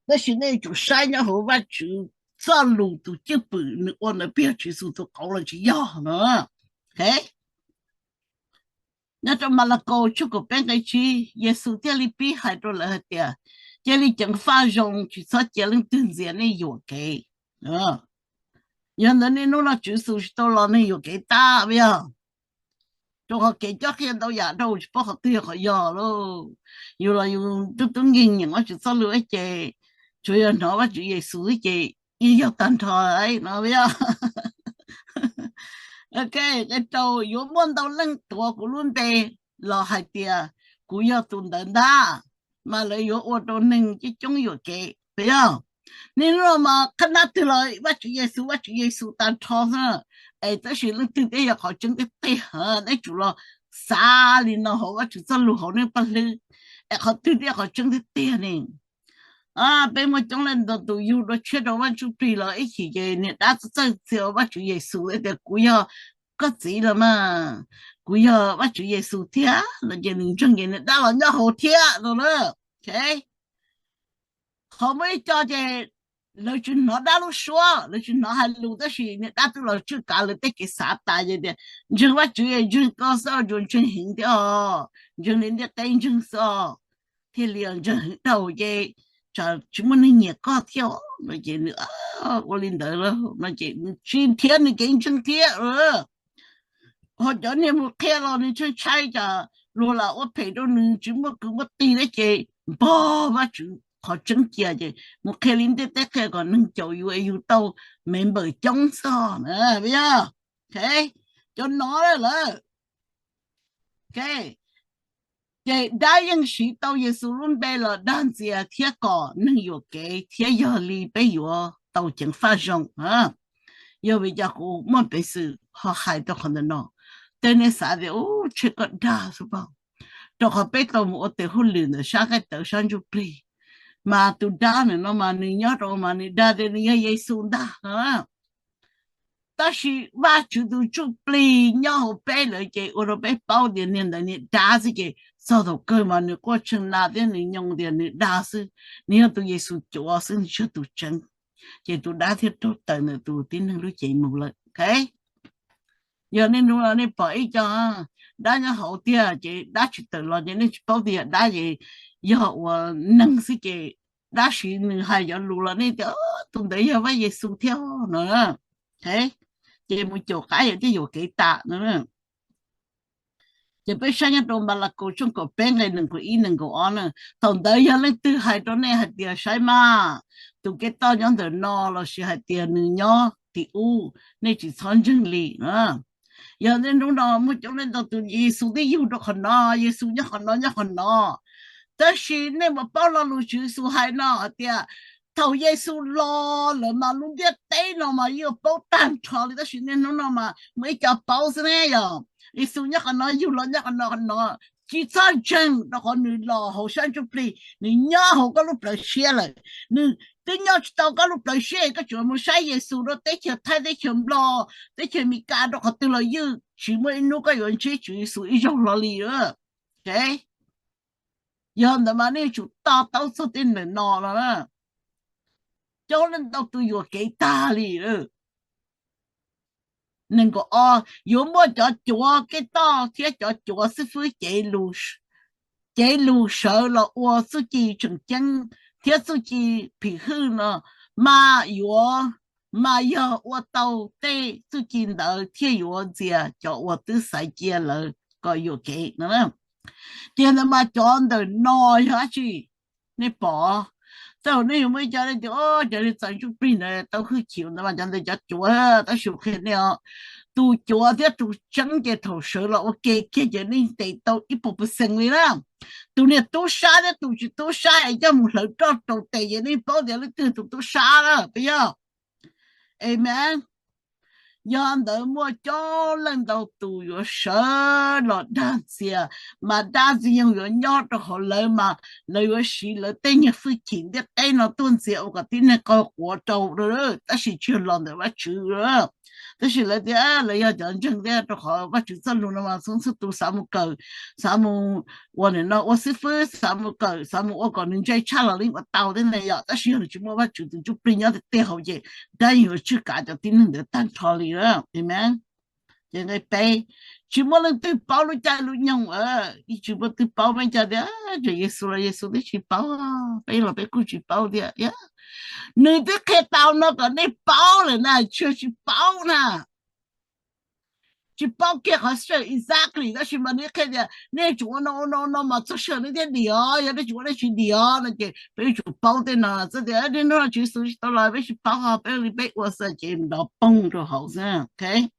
Tab sis nej yuav tsum saib nyob hauv Vajtswv txoj lus, tus cwj pwm nws ua ntawd puas yog Tswv Yexus tus qauv los tsis yog no. Nyob rau Malakaus tshooj kaum peb nqe tsib, Yexus thiaj li pib hais rau lawv hais tias, cia li ceev faj zoo, tsis txhob cia leej twg ntxias nej yuam kev. Yog ntawd niaj hnub no Tswv Yexus tsis tau los neeg yuam kev tag puas yog? Rau qhov kev cob qhia ntau yam dhau tsis paub qhov twg yog qhov yog lauj. Yus los yus tub tub nkeeg nyeem Vajtswv txoj lus ces tsuas yog hnov Vajtswv Yexus xwb ces yeej yog tag nrho no puas yog? Ok, nqe rau, yuav muaj ntau leej tuav kuv lub npe los hais tias kuv yog tus ntawd ntag, mas lawv yuav ua rau neeg coob coob yuam kev puas yog? Niaj hnub no mas qhab nab twg los Vajtswv Yexus, Vajtswv Yexus tag nrho xwb. Es tab sis leej twg thiaj yog qhov tseeb tiag tiag? Nej tsum los xav li no hauv Vajtswv txoj lus hauv nej paj hlwb, es qhov twg thiaj yog qhov tseeb tiag tiag ne? Peb muaj coob leej ntau tus yug dua tshiab rau Vaj Ntsuj Plig los ib chim ces niag dab txawj txawj txia Vajtswv Yexus tias kuv yog koj txiv los mas, kuv yog Vajtswv Yexus thiab no ces nws ntseeg ces niag dab los nyob hauv thiab no na. Qhov muaj ib co ces lawv tsis hnov dab lub suab, lawv tsis hnov hais lus tab sis niag dab twb los tswj kav lawv tej kev xav tas ces tias ntseeg Vajtswv es ntseeg koj xwb, tsuas ntseeg heev thiab os, ntseeg li ntiaj teb ntseeg xwb os, thiaj li ntseeg heev dhau ces tsam tsis muaj neeg nyiam koj thiab no ces nws ua li ntawd no ces nws tsis nrhiav nws kev ntseeg thiab. Ho cov niag mus qhia los nws tsheej tshaib cas luag lam ua phem rau nws tsis muaj kwv muaj tij thiab ces npog Vajtswv qhov tseeb cia ces mus qhia li ntiaj teb qhia kom neeg caum yus es yus tau me npawm coob xwb na. Yog cov no lawm. Ces dab yeej siv tau Yexus lub npe los dag ntxias thiab kom neeg yuam kev thiab yog li peb yuav tau ceev faj zoo. Yog vim cas kuv muaj peev xwm ho hais rau qhov ntawm no? Tej nej xav tias u, tshem koj dag xwb pas, rau qhov peb tau mus ua tes hauj lwm ntawm sab nqaij tawv sab ntsuj plig, mas tus dab ntawm no mas nws nyob rau mas nws dag tias nws yog Yexus ntag no. Tab sis Vajtswv tus ntsuj plig nyob hauv peb lawm ces ua rau peb paub tias niag ntawd niag dab xwb ces txog thaum kawg mas nws quaj tshee na thiab nws nyoo tias nws dag xwb, nws yog tus Yexus cuav xwb, nws tsis yog tus tseeb. Ces tus dab thiaj raug tawm ntawm tus tib neeg lub cev mus lawm. Yog niaj hnub no nej pom ib co dab nyob hauv tiag ces dab tsis tawm los ces nej tsis paub tias yog dab ces yog ua neeg xwb ces dab siv nws hais cov lus los nej tias tus ntawd yog Vaj Yexus thiab no. Ces mus caum qab yog tej yuam kev tas no. Ces peb saib nyob rau Npalakus tshooj kaum peb nqe nees nkaum ib nees nkaum ob na, thaum ntawd yog leej twg hais rau nej hais tias saib mas, tus kev toj nyob ntawm no lossis hais tias nws nyob tim ub, nej tsis txhob ntseeg li. Yog niaj hnub no muaj coob leej ntau tus Yexus twb yug rau qhov no, Yexus nyob qhov no nyob qhov no, tab sis nej mam paub lo lus Tswv Yexus hais no hais tias thaum Yexus los lawm mas lub ntiaj teb no mas yuav paub tag nrho li, tab sis niaj hnub no mas muaj ib co paub xwb ne yog Yexus nyob qhov no, yug los nyob qhov no qhov no, tsis txhob ntseeg rau qhov nws los hauv sab ntsuj plig, nws nyob hauv koj lub plawv siab lawm. Nws twb nyob tsis tau koj lub plawv siab, koj tseem mus saib Yexus rau teb chaws Thaib, teb chaws Nplog, teb chaws Amelikas, rau qhov twg los ywj, tsis muaj ib hnub koj yuav ntsib Tswv Yexus ib zaug hlo li. Yog ntawd mas nej yuav tsum to taub txog tej ntawm no los na. Coob leej ntau tus yuam kev tag li. Nees nkaum ob, yuav muaj cov cuav Khetos thiab cov cuav xib fwb cev lus sawv los ua txuj ci tseem ceeb thiab txuj ci phim hwj no, mas yuav, mas yog ua tau tej txuj ci ntawd thiaj yuav ntxias cov uas twb xaiv cia lawv kom yuam kev no. Ces ntawd mas cov ntawm no yog dab tsi? Nej pom, txawm nej yuav muaj ib co tias, cov txawv ntsuj plig ntawd tau hwj chim ntawd mas cov ntawd cov cuav, tab sis qhia nej os, tus cuav thiab tus tseeb ces thaum sawv los ua ke kiag ces nej ntes tau ib puas percent li na. Tus niag tub sab thiab tus tsis tub sab es coj mus hlawv roj rau tes ces nej paub tias leej twg tus tub sab lawm, puas yog? Amen. Yog ntawd muaj coob leej ntau tus yuav sawv los dag ntxias, mas dab ntxwg nyoog yuav nyob rau hauv lawv, mas lawv yuav siv lawv tej niag hwj chim ntiaj teb no tuaj ntxias ua kom tib neeg qaug quav rau, tab sis tsis yog los ntawm Vajtswv. Tab sis lawv tias lawv yog cov ntseeg thiab, rau qhov Vajtswv txoj lus no mas txhua txhua tus xav mus kawm, xav mus ua nim no ua xib fwb, xav mus kawm, xav mus ua kom nws ntse tshaj los li ua tau thiab na yom. Tab sis yog nws tsis muaj Vajtswv tus ntsuj plig nyob tiag tiag hauv ces dab yuav tswj kav cov tib neeg ntawd tag nrho li. Amen. Ces nqe peb, tsis muaj leej twg paub lub caij lub nyoog, tsis muaj twg paub. Peb cov tias tsam Yexus los Yexus twb tsis paub, peb los peb kuj tsis paub thiab. Nws twb qhia tau no kom nej paub lawm na, tsis yog tsis paub na. Tsis paub kiag qhov sij hawm exactly, tab sis mas nws qhia tias nej tsum ua no ua no ua no mas txog sij hawm nej thiaj dim os, yog nej tsis ua nej tsis dim os no. Ces peb yuav tsum paub tej no, txawm tias nej hnub no Tswv Yexus tsis tau los peb tsis paub, ho peb li peb ua xwb ces nrov poog rau hauv xwb.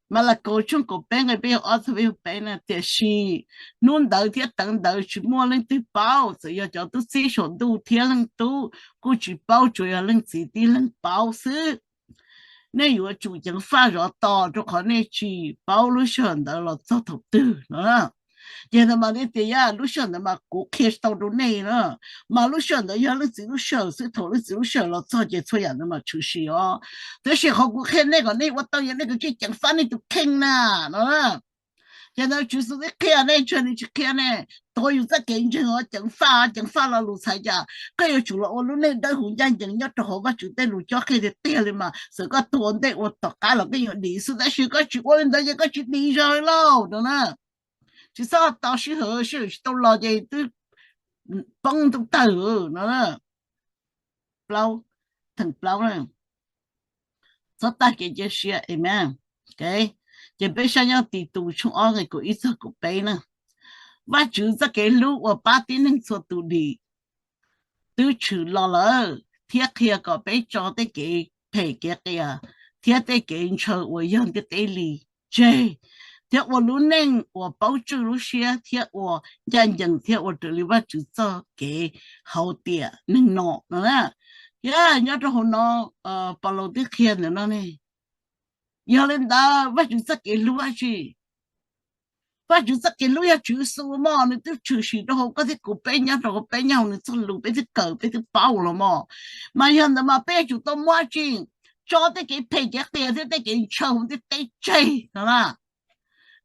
Malakaus tshooj kaum peb nqe peb caug ob txog peb caug peb na, tiam sis hnub ntawd thiab teev ntawd tsis muaj leej twg paub, txawm yog cov tub txib saum ntuj thiab leej tub kuj tsis paub, tsuas yog Leej Txiv tib leeg paub xwb. Nej yuav tsum ceev faj zov tos, rau qhov nej tsis paub lub sij hawm ntawd los txog thaum twg no. Ces ntawd mas nej tias, yog lub sij hawm ntawd mas kuv qhia tsis tau rau nej na, mas lub sij hawm ntawd yog Leej Txiv lub sij hawm xwb, thaum Leej Txiv lub sij hawm los txog ces txhua yam ntawd mas tshwm sim os. Tiam sis qhov kuv qhia nej kom nej ua tau yog nej kav tsij ceev faj nej tus kheej na no. Ces ntawd Tswv Yexus twb qhia nej, tsis yog nws tsis qhia nej. Tuav yus txoj kev ntseeg os, ceev faj, ceev faj lo lus txhais cas koj yuav tsum los ua lub neej dawb huv ncaj ncees nyob rau hauv Vajtswv tej lus cob qhia tiag tiag li mas txawm koj tuag ua ntej ua tom qab los koj yuav dim xwb, tab sis koj tsis ua li ntawd ces koj tsis dim zog li lauj no na. Tsis txhob tos sij hawm, sij hawm tsis tau los ces twb poob ntuj tawg no. Plaub, theem plaub na, txhob tag kev cia siab, amen. Ces peb saib nyob Titus tshooj ob nqe kaum ib txog kaum peb na, Vajtswv txoj kev hlub uas pab tib neeg txhua tus dim twb tshwm los lawm, thiab qhia kom peb tso tej kev phem kev qias thiab tej kev ntshaw uas yog ntiaj teb li tseg, thiab ua lub neej uas paub tswj lub siab thiab ua ncaj ncees thiab ua raws li Vajtswv txoj kev hauv tiam neeg no no. Yog nyob rau hauv no Paulus twb qhia ntawm no ne. Yog li ntawd Vajtswv txoj kev hlub dab tsi? Vajtswv txoj kev hlub yog Tswv Yexus mog, nws twb tshwm sim rau hauv koj thiab kuv, peb nyob rau hauv, peb nyob hauv nws txoj lus, peb twb kawm, peb twb paub los mog. Mas yog ntawd mas peb yuav tsum tau muab dab tsi? Tso tej kev phem kev qias thiab tej kev ntshaw hauv ntiaj teb tseg no na.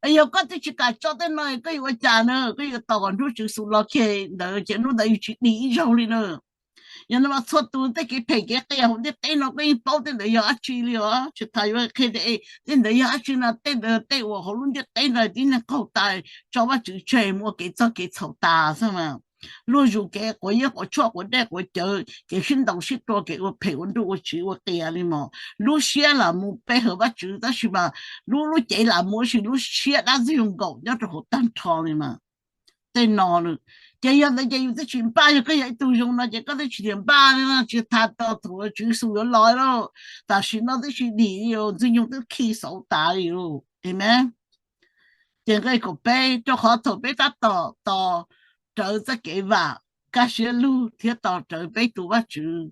Yog koj twb tsis kam tso tej no koj yuav ua cas na? Koj yuav tos kom hnub Tswv Yexus los kiag ntawd ces hnub ntawd yus tsis dim ib zaug li na. Yog no mas txhua tus tej kev phem kev qias hauv ntiaj teb no koj yeej paub tej ntawd yog dab tsi li os. Tsis tas yuav qhia tias tej ntawd yog dab tsi no, tej ntawd tej uas hauv lub ntiaj teb no tib neeg qaug tais, tso Vajtswv tseg, mus ua kev txog kev txhaum tas xwb mas. Luag zus kev quav iab quav tshuaj, quav dej quav cawv, kev sib ntaus sib tua, kev ua phem ua nruj ua tsiv ua qias li mog. Lub siab lam mus pe hawm Vajtswv tab sis mas lub lub cev lam mus tab sis lub siab dab ntxwg nyoog nkaum nyob rau hauv tag nrho li mas. Tej no ces yog ntawd ces yus twb tsis npaj, yog koj yog ib tug zoo no ces koj twb tsis tias npaj li no, tsis tas thaum Tswv Yexus yuav los lauj. Tam sim no twb tsis dim li, ntxwg nyoog twb khi xauv tas li lauj. Amen. Ces nqe kaum peb, rau qhov thaum peb tab tom tos rawv txoj kev vam, kaj siab lug thiab tos rawv peb tus Vajtswv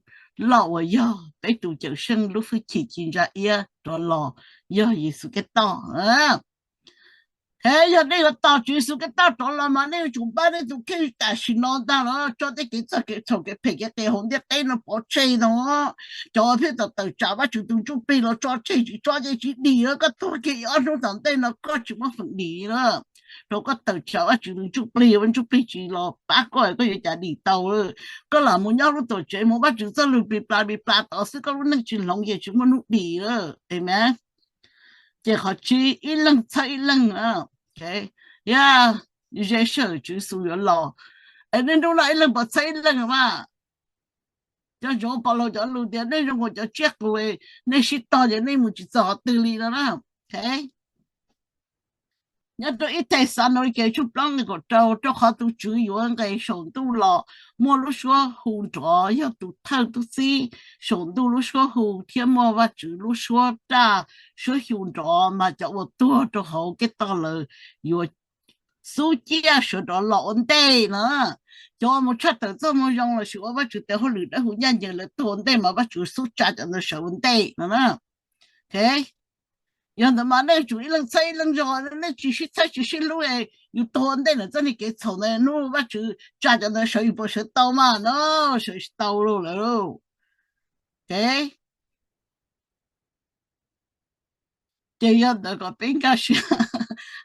loj uas yog peb tus Cawmseej lub hwj chim ci ntsa iab rov los, yog Yexus Khetos. Yog nej yuav tos Tswv Yexus Khetos rov los mas nej yuav tsum npaj nej tus kheej tam sim no ntag los tso tej kev txog kev txhaum kev phem kev qias hauv ntiaj teb no pov tseg no. Cov uas pheej tawm tawm tsam Vajtswv tus ntsuj plig los tso tseg, tsis tso ces tsis dim, koj tuag kiag ib ob hnub tom ntej no koj tsis muaj feem dim na. Rau koj tawm tsam Vajtswv tus ntsuj plig, Vajtswv tus ntsuj plig tsis los pab koj, koj yuav cas dim tau? Koj lam mus nyob lub tuam tsev mus Vajtswv txoj lus plis plas plis plas tod xwb, koj lub neej tsis hloov ces tsis muaj hnub dim. Amen. Ces qhov tsib, ib leeg txhawb ib leeg. Yog ze sij hawm Tswv Yexus yuav los, es nej nub no ib leeg puas txhawb ib leeg mas? Cov ntsoov Paulus cov lus tias nej zoo nkaus cov tsiaj qus, nej sib tog ces nej mus tsis txog qhov twg li no na. Nyob rau ib Thexalaunikes tshooj plaub nqe kaum rau, rau qhov tus Tswv yuav nqes saum ntuj los muaj lub suab hu nrov, yog tus thawj tub txib saum ntuj lub suab hu, thiab muaj Vajtswv lub suab raj suab xyu nrov, mas cov uas tuag rau hauv kev tog lawm yuav xub ciaj sawv rov los ua ntej no. Cov uas mus tshaj tawm txoj moo zoo lossis ua Vajtswv tes hauj lwm dawb huv ncaj ncees lawv tuag ua ntej mas Vajtswv xub tsa cov ntawd sawv ua ntej no na. Yog ntawd mas nej yuav tsum ib leeg txhawb ib leeg zog, nej tsis sib txhawb tsis sib hlub, yus tuag ua ntej ntawm txoj niag kev txhaum ntawd, hnub Vajtswv tsa cov ntawd sawv yus puas sawv tau mas no? Sawv tsis tau lauj lawm. Ces yog ntawd kom peb nkag siab.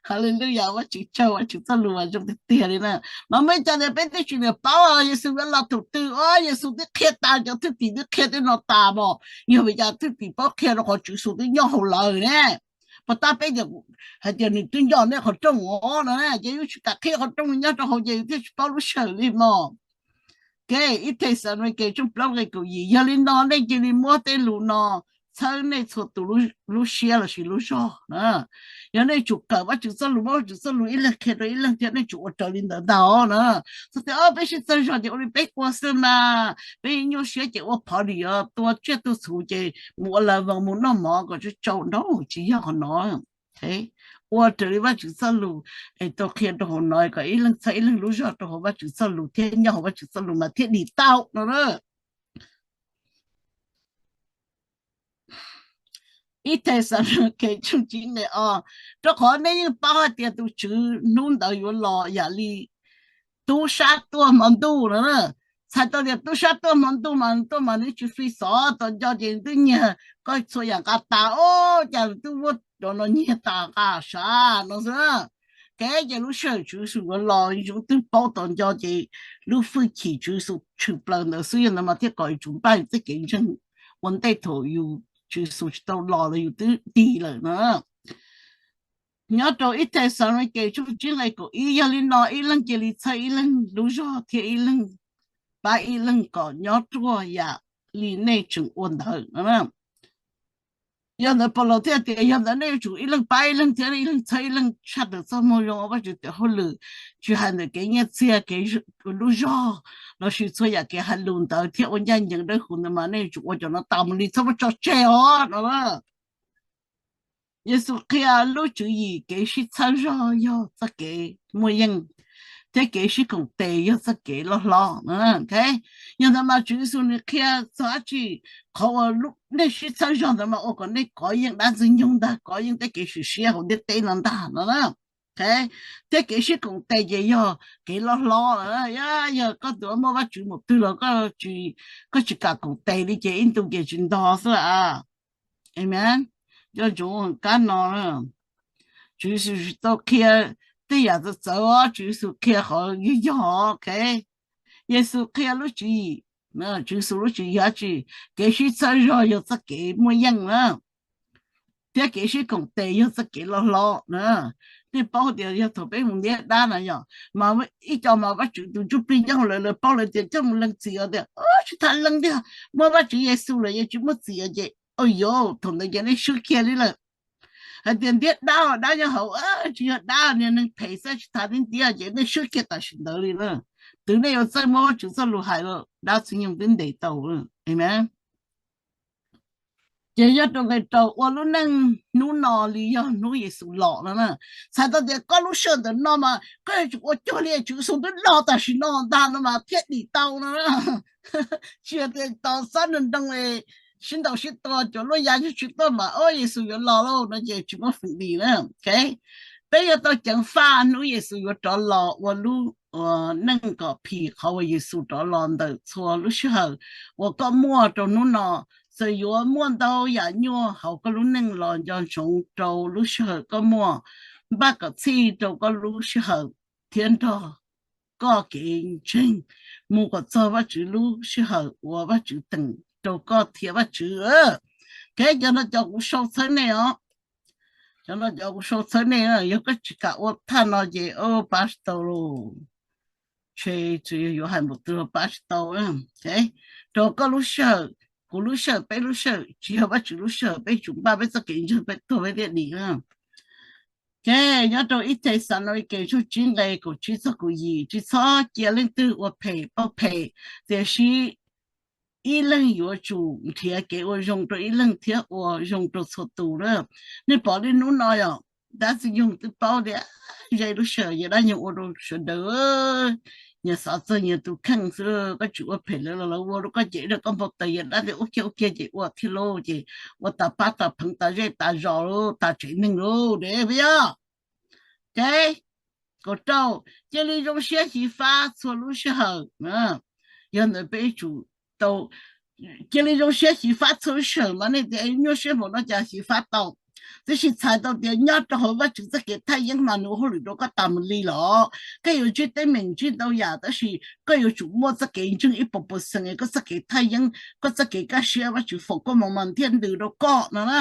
Haleluya, Vajtswv tsaug, Vajtswv txoj lus mas zoo tiag tiag li na. Mas muaj ib co tias peb twb tsis niam paub Yexus yuav los thaum twg os, Yexus twb qhia tas, cov thwj tim twb qhia tej no tas mas, yog vim cas thwj tim paub qhia rau qhov Tswv Yexus twb nyob hauv lawv ne? Puas tab peb hais tias nws twb nyob nej qhov rooj os no, ces yuav tsis kam qhia qhov rooj nyob rau hauv ces yus thiaj tsis paub lub sij hawm li mog. Ke ib Thexalaunikes tshooj plaub nqe kaum yim, yog li no nej cia li muab tej lus no txhawb nej txhua tus lub siab lossis lub zog na. Yog nej tsum kawm Vajtswv txoj lus, muab Vajtswv txoj lus ib leeg qhia rau ib leeg thiab, nej tsum ua raws li ntawd ntag os na. Txhob tias o peb sib txawj zog ces ua li peb ua xwb mas, peb nyuaj siab ces ua phov dim, tua tsiaj tua txhu ces mus ua lawv voos mus noj mov kom tsau tsau nraug, tsis yog qhov no. Ua raws li Vajtswv txoj lus es tau qhia rau hauv no, kom ib leeg txhawb ib leeg lub zog rau hauv Vajtswv txoj lus thiab nyob hauv Vajtswv txoj lus mas thiaj dim tau no. Ib Thexalaunikes tshooj tsib nqe ob, rau qhov nej yeej paub hais tias tus Tswv hnub ntawd yuav los yam li tub sab tuaj hmo ntuj no. Txhais tau tias tub sab tuaj hmo ntuj mas tuaj mas nws tsis fij xov, tos nco ces twb nyiag koj txhua yam nqa tas, o, cas twb muab cov no nyiag tas nqa sav no xwb. Kev ces lub sij hawm Tswv Yexus yuav los yus twb paub tos nco ces lub hwj chim Tswv Yexus tshwm plaws ntawd xwb, yog ntawd mas thiaj kom yus tsum npaj yus txoj kev ntseeg ua ntej thaum yus Tswv Yexus tsis tau los los yus twb tig lawm no. Nyob rau ib Thexalaunikes tshooj tsib nqe kaum ib, yog li no ib leeg cia li txhawb ib leeg lub zog thiab ib leeg pab ib leeg kom nyob ruaj yam li nej tseem ua ntawd no. Yog ntawd Paulus thiaj tias yog ntawd nej yuav tsum ib leeg pab ib leeg thiab ib leeg txhawb ib leeg tshaj tawm txoj moo zoo ua Vajtswv tes hauj lwm, tsis hais ntawm kev nyiaj txiag, kev lub zog, lossis txhua yam kev hais lus ntawd thiab ua ncaj ncees dawb huv ntawd mas nej yuav tsum ua cov no tas mus li, txhob muab tso tseg os no. Yexus qhia lub tswv yim kev sib txhawb zog yog txoj kev muaj yeej, thiab kev sib koom tes yog txoj kev loj hlob. Yog ntawd mas Tswv Yexus nws qhia txog dab tsi? Qhov uas nej sib txhawb zog ntawd mas ua kom nej kov yeej dab ntxwg nyoog ntag, kov yeej tej kev sim siab hauv ntiaj teb no ntag no. Thiab kev sib koom tes ces yog kev loj hlob. Yog koj tus muaj Vajtswv mus twg los koj tsis kam koom tes li ces ib ntus ces tsis ntog xwb a. Amen. Nco ntsoov kab no, Tswv Yexus tsis tau qhia tej yam txawv txawv, Tswv Yexus qhia qhov yog yog. Yexus qhia lub tswv yim, Tswv Yexus lub tswv yim yog dab tsi? Kev sib txhawb zog yog txoj kev muaj yeej na, thiab kev sib koom tes yog txoj kev loj hlob na. Nej paub tias yog thaum peb mus ntiab dab na yom, mas ib co mas Vajtswv tus ntsuj plig nyob hauv lawv, lawv paub lawv tias coj mus lees txim tias tsis tas lees tiag, muaj Vajtswv Yexus lawm yeej tsis muaj txim ces, o yos, thaum ntawd ces nej swb kiag li lawm. Hais tias ntiab dab, dab nyob hauv, tsis yog dab, niag neeg phem xwb, tsis tas ntiab ntiab ces nej swb kiag tam sim ntawd li na. Twb nej yuav txawj muab Vajtswv txoj lus hais los dab txwv nyoog twb ntes tau. Amen. Ces yog rau nqe rau, ua lub neej hnub no li yog hnub Yexus los no na. Txhais tau tias koj lub sij hawm ntawm no mas koj yuav tsum ua cuag li Tswv Yexus twb los tam sim no ntag no mas thiaj dim tau no. Tsis yog tias tos xob nroo nroo sib ntaus sib tua, cuag lub ya tsis tuaj mas o Yexus yuav los lauj no ces tsis muaj feem dim na. Peb yuav tau ceev faj hnub Yexus yuav rov los ua lub neej kom phim qhov uas Yexus rov los ntawm txhua lub sij hawm uas koj muaj rau hnub no. Txawm yuav muaj ntau yam nyuaj hauv koj lub neej los nco ntsoov rau lub sij hawm koj muaj, npaj kom txhij rau koj lub sij hawm thiab nrog koj kev ntseeg mus kom txog Vajtswv lub sij hawm uas Vajtswv teem rau koj thiab Vajtswv. Kev cov no cov kuv sau txhawb nej os. Cov no cov kuv sau txhawb nej, yog koj tsis kam ua thaj no ces pab tsis tau lauj. Ntshe tsuas yog yuav hais npaum twg los pab tsis tau. Rau koj lub sij hawm, kuv lub sij hawm, peb lub sij hawm, tsis yog Vajtswv lub sij hawm, peb tsum npaj peb txoj kev ntseeg peb tuag peb thiaj dim. Ces nyob rau ib Thexalaunikes tshooj tsib nqe kaum tsib txog kaum yim, tsis txhob cia leej twg ua phem pauj phem, tiam sis ib leeg yuav tsum nrhiav kev ua zoo rau ib leeg thiab ua zoo rau txhua tus na. Nej pom li hnub no yog dab Ntxwg Nyoog twb paub tias ze lub sij hawm yawg dab Ntxwg Nyoog ua rau sawv daws nyias xav txog nyias tus kheej xwb, koj tsis ua phem lawv los lawv ua rau koj ces ib rau koj npau taws yawg dab tias ua kiag ua kiag ces ua thiab lauj, ces ua tas pab tas pheev tas zej tas zos lauj, tas tsev neeg lauj, de puas yog? Ces kaum rau, cia li zoo siab xyiv fab txhua lub sij hawm. Yog ntawd peb tsum tau cia li zoo siab xyiv fab txhua lub sij hawm mas nej tias nyuaj siab npaum no cas xyiv fab tau. Tab sis txhais tau tias nyob rau hauv Vajtswv txoj kev thaj yeeb mas nws ua hauj lwm rau koj tas mus li los koj yuav ntsib teeb meem ntsib ntau yam, tab sis koj yuav tsum muaj txoj kev ntseeg ib puas percent, koj txoj kev thaj yeeb, koj txoj kev kaj siab Vajtswv foom koob hmoov mas thiaj ntws rau koj no na.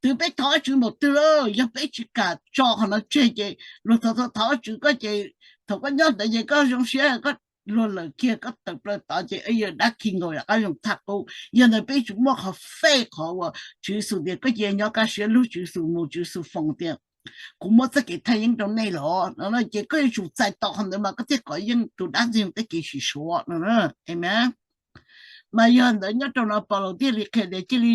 Twb peb thov Vajtswv npaum twg lawm, yog peb tsis kam tso qhov no tseg ces luag thov thov thov Vajtswv koj ces thaum koj nyob ntawd ces koj zoo siab, koj luag lawm kiag koj tawm plaws tod ces yawg dab khi nkaus yam qab zoo thaj qub. Yog ntawd peb tsum muaj qhov faith, qhov uas Tswv Yexus tias koj cia nyob kaj siab lug Tswv Yexus mus Tswv Yexus foom tias kuv muab txoj kev thaj yeeb rau nej los no ces koj yuav tsum txais tau qhov ntawd mas koj thiaj kov yeej tus dab Ntxwg Nyoog tej kev sim suav no. Amen. Mas yog ntawd nyob rau no Paulus thiaj li qhia tias cia li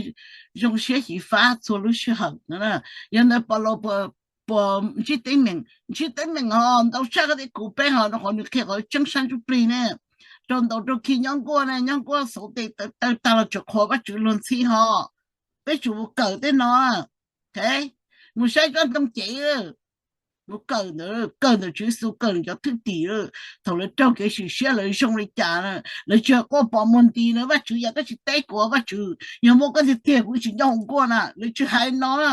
zoo siab xyiv fab txhua lub sij hawm no. Yog ntawd Paulus puas ntsib teeb meem? Ntsib teeb meem ho ntau tshaj koj thiab kuv peb ho, rau qhov nws qhia qhov tseeb sab ntsuj plig ne. Rau ntaus rau khi nyob nkuaj ne, nyob nkuaj xauv tes taw tag los tseem qhuas Vajtswv luag ntxhi ho. Peb tsum mus kawm tej no. Mus saib koj ntoo cev, mus kawm ntawd, kawm ntawm Tswv Yexus, kawm nws cov thwj tim. Thaum lawv raug kev sim siab lawv zoo li cas, lawv tsis quaj pom muag nti na, Vajtswv yam koj tsis teb kuv, Vajtswv yog muab koj tiag tiag kuv tsis nyob hauv nkuaj na, lawv tsis hais no na.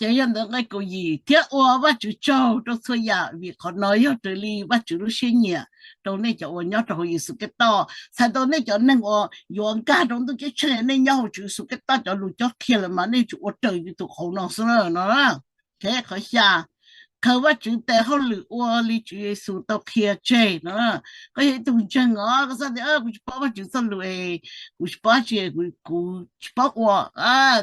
Ces yog ntawd nqe kaum yim, thiab ua Vajtswv tsaug rau txhua yam, vim qhov no yog raws li Vajtswv lub siab nyiam rau nej cov uas nyob rau hauv Yexus Khetos. Txhais tau nej cov neeg uas yuav nkag rau ntuj ceeb tsheej, nej nyob hauv Tswv Yexus Khetos cov lus cob qhia lawm mas nej tsum ua raws li tus qauv no xwb no. Qhov xya, khaws Vajtswv tes hauj lwm ua li Tswv Yexus tau qhia tseg no. Koj yog ib tug ntseeg os, koj xav tias kuv tsis paub Vajtswv txoj lus, kuv tsis paub tsi, kuv tsis paub ua,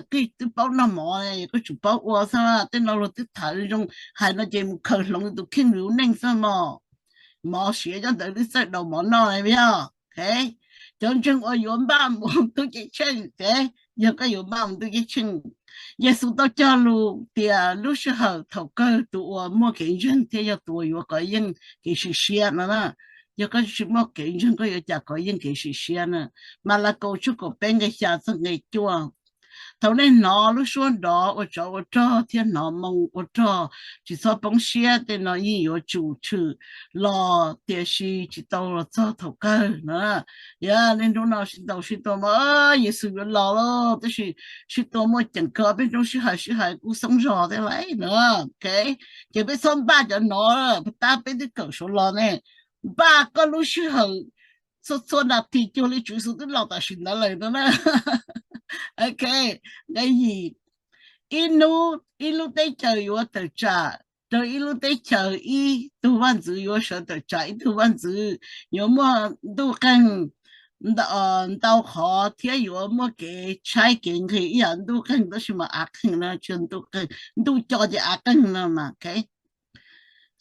koj twb paub noj mov, koj tsum paub ua xwb. Tej no luag twb tham zoo hais no ces mus khaws hloov tus kheej lub neej xwb mog. Mov siav cov ntawd twb txawj daus mov noj yog. Cov ntseeg uas yuav npaj mus ntuj ceeb tsheej, yog koj yuav npaj mus ntuj ceeb tsheej, Yexus tau cog lus tias lub sij hawm thaum kawg tus uas muaj kev ntseeg thiaj yog tus uas yuav kov yeej kev sim siab no na. Yog koj tsis muaj kev ntseeg koj yuav cas kov yeej kev sim siab na? Malakaus tshooj kaum peb nqe xya txog nqe cuaj. Thaum nej hnov lub suab nrov ua tsov ua rog thiab hnov moo ua rog, tsis txhob poob siab, tej no yeej yuav tsum tshwm los tiam sis tsis tau los txog thaum kawg na. Yog nej hnub no sib ntaus sib tua mas Yexus yuav los lawm, tab sis sib tua muaj ceem kawg, peb roob sib hais sib hais kuj xoob zog thiab lauj na. Ces peb txhob npaj cov no, puas tab peb twb kawm saud los ne. Npaj koj lub sij hawm txhua txhua nas this cuag li Tswv Yexus twb los tam sim ntawd lawm no na. Ok, nqe yim, ib hnub ib lub teb chaws yuav tawm tsam rau ib lub teb chaws, ib tug vaj ntxwv yuav sawv tawm tsam ib tug vaj ntxwv, yuav muaj ntuj qeeg ntau qhov thiab yuav muaj kev tshaib kev nqhis ib yam ntuj qeeg, tab sis mas av qeeg no, ntuj co ces av qeeg no mas.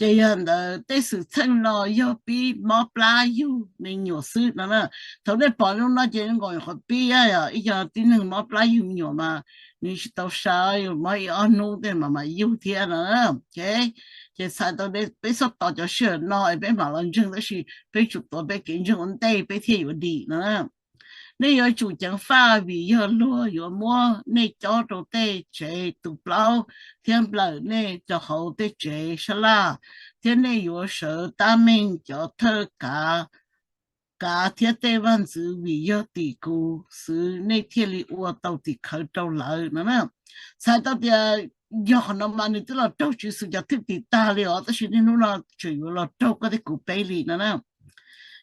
Ces yog ntawd tej xwm txheej no yog pib mob plab yug me nyuam xwb no. Thaum nej pom zoo no ces nkaus qhov pib, ib co tib neeg mob plab yug me nyuam mas nws tsis tau sa, mob ib ob hnub tej mas mam yug thiab no. Ces txhais tau peb txhob tos cov sij hawm no es peb mam los ntseeg, tab sis peb tsum tuav peb kev ntseeg ua ntej peb thiaj yuav dim no. Nej yuav tsum ceev faj vim yog luag yuav muab nej cob rau tej tsev tu plaub thiab nplawm nej rau hauv tej tsev sab laj, thiab nej yuav sawv tab meeg cov thawj kav thiab tej vaj ntxwv vim yog tim kuv xwv nej thiaj li ua tau tim khawv rau lawv no. Txhais tau tias yog qhov no mas nws twb los raug Tswv Yexus cov thwj tim tag li os, tab sis niaj hnub no tseem yuav los raug koj thiab kuv peb li no na.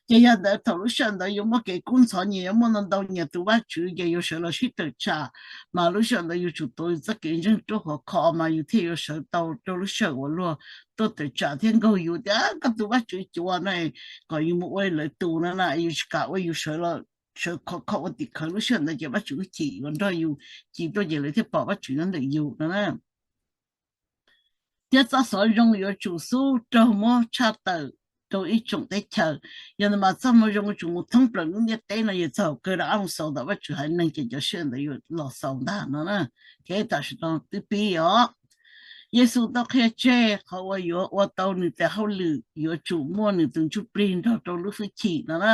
Ces yog ntawd thaum lub sij hawm ntawd yuav muaj kev kub ntxhov nyias, yuav muaj ntau ntau nyias tus vaj tswv, ces yuav sawv los sib tawm tsam, mas lub sij hawm ntawd yus tsum tuav yus txoj kev ntseeg rau qhov kho mas yus thiaj yuav sawv tau rau lub sij hawm uas luag tuaj tawm tsam thiab nkaug yus tias koj tus vaj tswv cuav no, kom yus mus ua lawv tus no na, yus tsis kam ua, yus sawv los sawv khov kho ua tim khawv, lub sij hawm ntawd ces vaj tswv chim uas nrog yus, chim tuaj ces lawv thiaj pom vaj tswv nyob ntawm yus no na. Thiab txoj xov zoo yuav tsum xub raug muab tshaj tawm rau ib tsoom teb chaws. Yog ntawd mas txoj moo zoo yuav tsum mus thoob plaws lub ntiaj teb no, yog txog kawg rov qab mus xaus ntawm vaj tswv haiv neeg ces cov sij hawm ntawd yuav los xaus ntag no na. Tam sim no twb pib os. Yexus tau qhia tseg qhov uas yuav ua tau nws tes hauj lwm yuav tsum muaj nws tus ntsuj plig nrog rau lub hwj chim no na.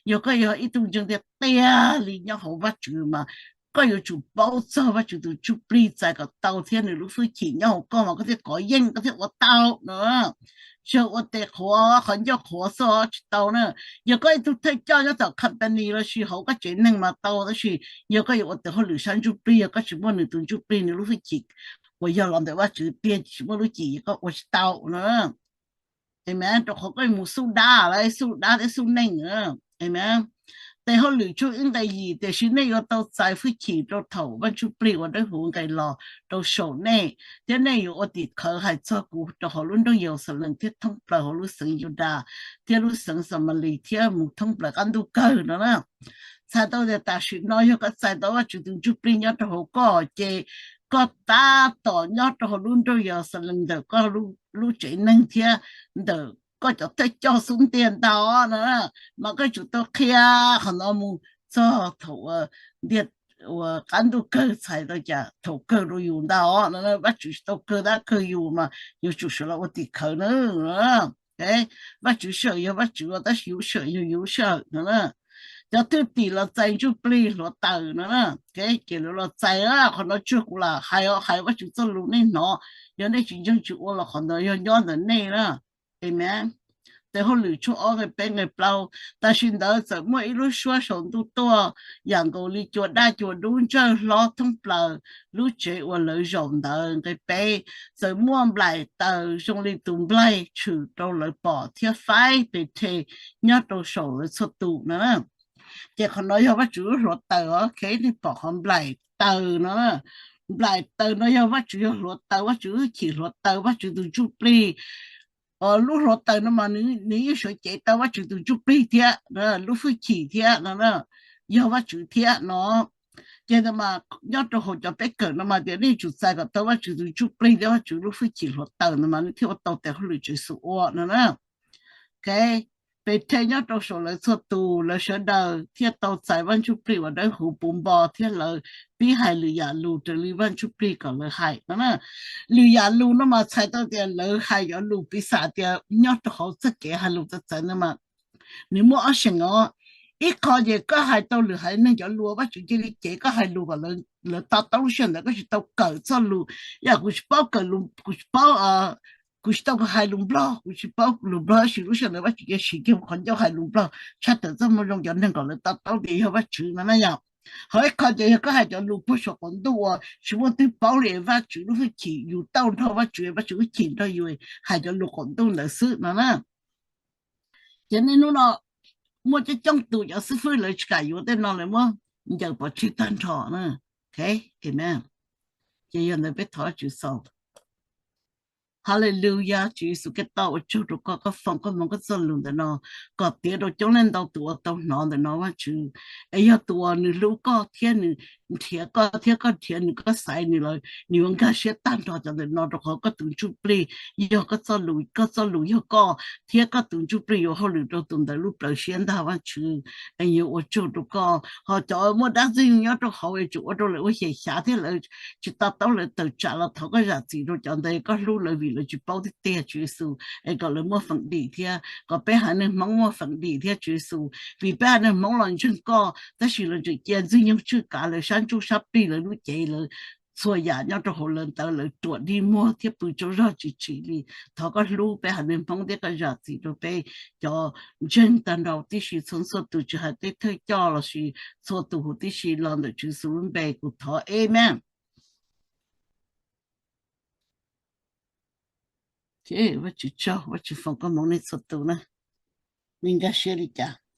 Yog koj yog ib tug ntseeg tiag tiag li nyob hauv Vajtswv mas koj yuav tsum paub txog Vajtswv tus ntsuj plig, txais kom tau thiab nws lub hwj chim nyob hauv koj mas koj thiaj kov yeej, koj thiaj ua tau no. Tsis yog ua tes qhuav, qhov ncauj qhuav xwb tsis tau na. Yog koj ib tug thawj coj nyob tom company los sis hauv koj tsev neeg mas tau, tab sis yog koj yuav ua tes hauj lwm sab ntsuj plig, yog koj tsis muaj nws tus ntsuj plig, nws lub hwj chim uas yog los ntawm Vajtswv tiag, tsis muaj lub hwj chim koj ua tsis tau no. Amen. Rau qhov koj mus xub dab lawm, xub dab thiab xub neej. Amen. Tes hauj lwm tshooj ib nqe yim, tiam sis nej yuav tau txais hwj chim rau thaum Vaj Ntsuj Plig uas Dawb Huv nqes los rau saum nej, thiab nej yuav ua tim khawv hais txog kuv rau hauv lub nroog Yeluxalees thiab thoob plaws hauv lub xeev Yudas thiab lub xeev Xamalis thiab mus thoob plaws qab ntuj kawg no na. Txhais tau tias tam sim no yog koj txais tau Vajtswv tus Ntsuj Plig nyob rau hauv koj ces koj tab tom nyob rau hauv lub nroog Yeluxalees ntawm koj lub tsev neeg thiab ntawm koj cov thawj coj xub ntiag ntag no. Mas koj tsum tau qhia qhov no mus txog thaum ntiag uas qab ntuj kawg, txhais tau cas thaum kawg rau yus ntag os no. Vajtswv tsis tau kawg tab kawg yus mas yuav tsum sawv los ua tim khawv na. Vajtswv sij hawm yog Vajtswv tab sis yus sij hawm yog yus sij hawm no na. Cov thwj tim los txais Ntsuj Plig hluav taws no na. Ces lawv los txais, qhov no tsuas kuv lam hais, hais Vajtswv txoj lus nej hnov, yog nej tsis ntseeg tsis ua los qhov ntawd yog nyob ntawm nej na. Amen. Tes hauj lwm tshooj ob nqe peb nqe plaub, tam sim ntawd txawm muaj ib lub suab saum ntuj tuaj yam nkaus li cua daj cua dub ntsawj hlob thoob plaws lub tsev uas lawv zaum ntawd. Nqe peb, txawm muaj nplaim taws zoo li tus nplaig tshwm rau lawv pom thiab faib Pethees nyob rau saum lawv txhua tus no. Ces qhov no yog Vajtswv lub hluav taws os, nej pom qhov nplaim taws no. Nplaim taws no yog Vajtswv yog hluav taws, Vajtswv hwj chim hluav taws, Vajtswv tus Ntsuj Plig. Lub hluav taws no mas nws yeej sawv cev tau Vajtswv tus Ntsuj Plig thiab lub hwj chim thiab no, yog Vajtswv thiab no. Ces ntawd mas nyob rau hauv cov peb kawm no mas tias nej tsum txais kom tau Vajtswv tus Ntsuj Plig thiab Vajtswv lub hwj chim hluav taws ntawd mas nej thiaj ua tau tes hauj lwm Tswv Yexus ua no na. Pethees nyob rau saum lawv txhua tus, lawv sawv daws thiaj tau txais Vaj Ntsuj Plig uas Dawb Huv puv npo thiab lawv pib hais lwm yam lus raws li Vaj Ntsuj Plig kom lawv hais no na. Lwm yam lus no mas txhais tau tias lawv hais cov lus piv xam tias nyob rau hauv txoj kev hais lus txawv txawv no mas nws muaj ob seem os. Ib qho ces koj hais tau lwm haiv neeg cov lus, Vajtswv cia li cev koj hais lus kom lawv to taub lub sij hawm ntawd koj tsis tau kawm txoj lus. Yog kuv tsis paub kawm lus, kuv tsis paub, kuv tsis tau hais lus Nplog, kuv tsis paub lus Nplog, tab sis lub sij hawm ntawd Vajtswv cia siv kiag qhov ncauj hais lus Nplog tshaj tawm txoj moo zoo cov neeg kom lawv to taub tias yog Vajtswv no na yom. Ho ib qho ces yog koj hais cov lus puag saum qaum ntuj uas tsis muaj twg paub li, Vajtswv lub hwj chim, yus tau nrog Vajtswv, Vajtswv hwj chim nrog yus hais cov lus qaum ntuj ntawd xwb no na. Ces niaj hnub no muaj coob coob tus cov xib fwb lawv tsis kam yuav tej no, lawv muab ncaws pov tseg tag nrho na. Amen. Ces yog ntawd peb thov Tswv xaus. Hallelujah, Tswv Yexus Khetos, ua tsaug rau koj, koj foom koj hmoov koj txoj lus ntawm no kom tiav rau coob leej ntau tus uas tau hnov ntawm no Vajtswv. Es yog tus uas nws hlub koj thiab nws nrhiav koj thiab koj nrhiav nws, koj xaiv nws lawm, nws yuav nkag siab tag nrho cov ntawm no, rau qhov koj tus ntsuj plig yog koj txoj lus, koj txoj lus yog koj, thiab koj tus ntsuj plig yuav hauj lwm rau tus ntawd lub plawv siab ntag Vajtswv. Es yuav ua tsaug rau koj. Ho cov muaj dab ntxwg nyoog nyob rau hauv es tsum ua rau lawv ua xyem xyav thiab lawv tsis to taub lawv tawm tsam los thov koj zam txim rau cov ntawd, koj hlub lawv vim lawv tsis paub tiag tiag Tswv Yexus. Es kom lawv muaj feem dim thiab kom peb haiv neeg Hmoob muaj feem dim thiab Tswv Yexus, vim peb haiv neeg Hmoob los ntseeg koj tab sis lawv tseem cia ntxwg nyoog tswj kav lawv sab ntsuj sab plig, lawv lub cev, lawv txhua yam nyob rau hauv lawv ntawd, lawv ruam dig muag thiab pw tsaug zog tsis tsim li. Thov koj hlub peb haiv neeg Hmoob thiab koj zam txim rau peb cov ntseeg tag nrho tib si, txhua txhua tus tsis hais tej thawj coj los sis txhua tus huv tib si, los ntawm Tswv Yexus lub npe kuv thov, amen. Vajtswv tsaug, Vajtswv foom koob hmoov nej txhua tus na. Nws nkag siab li cas?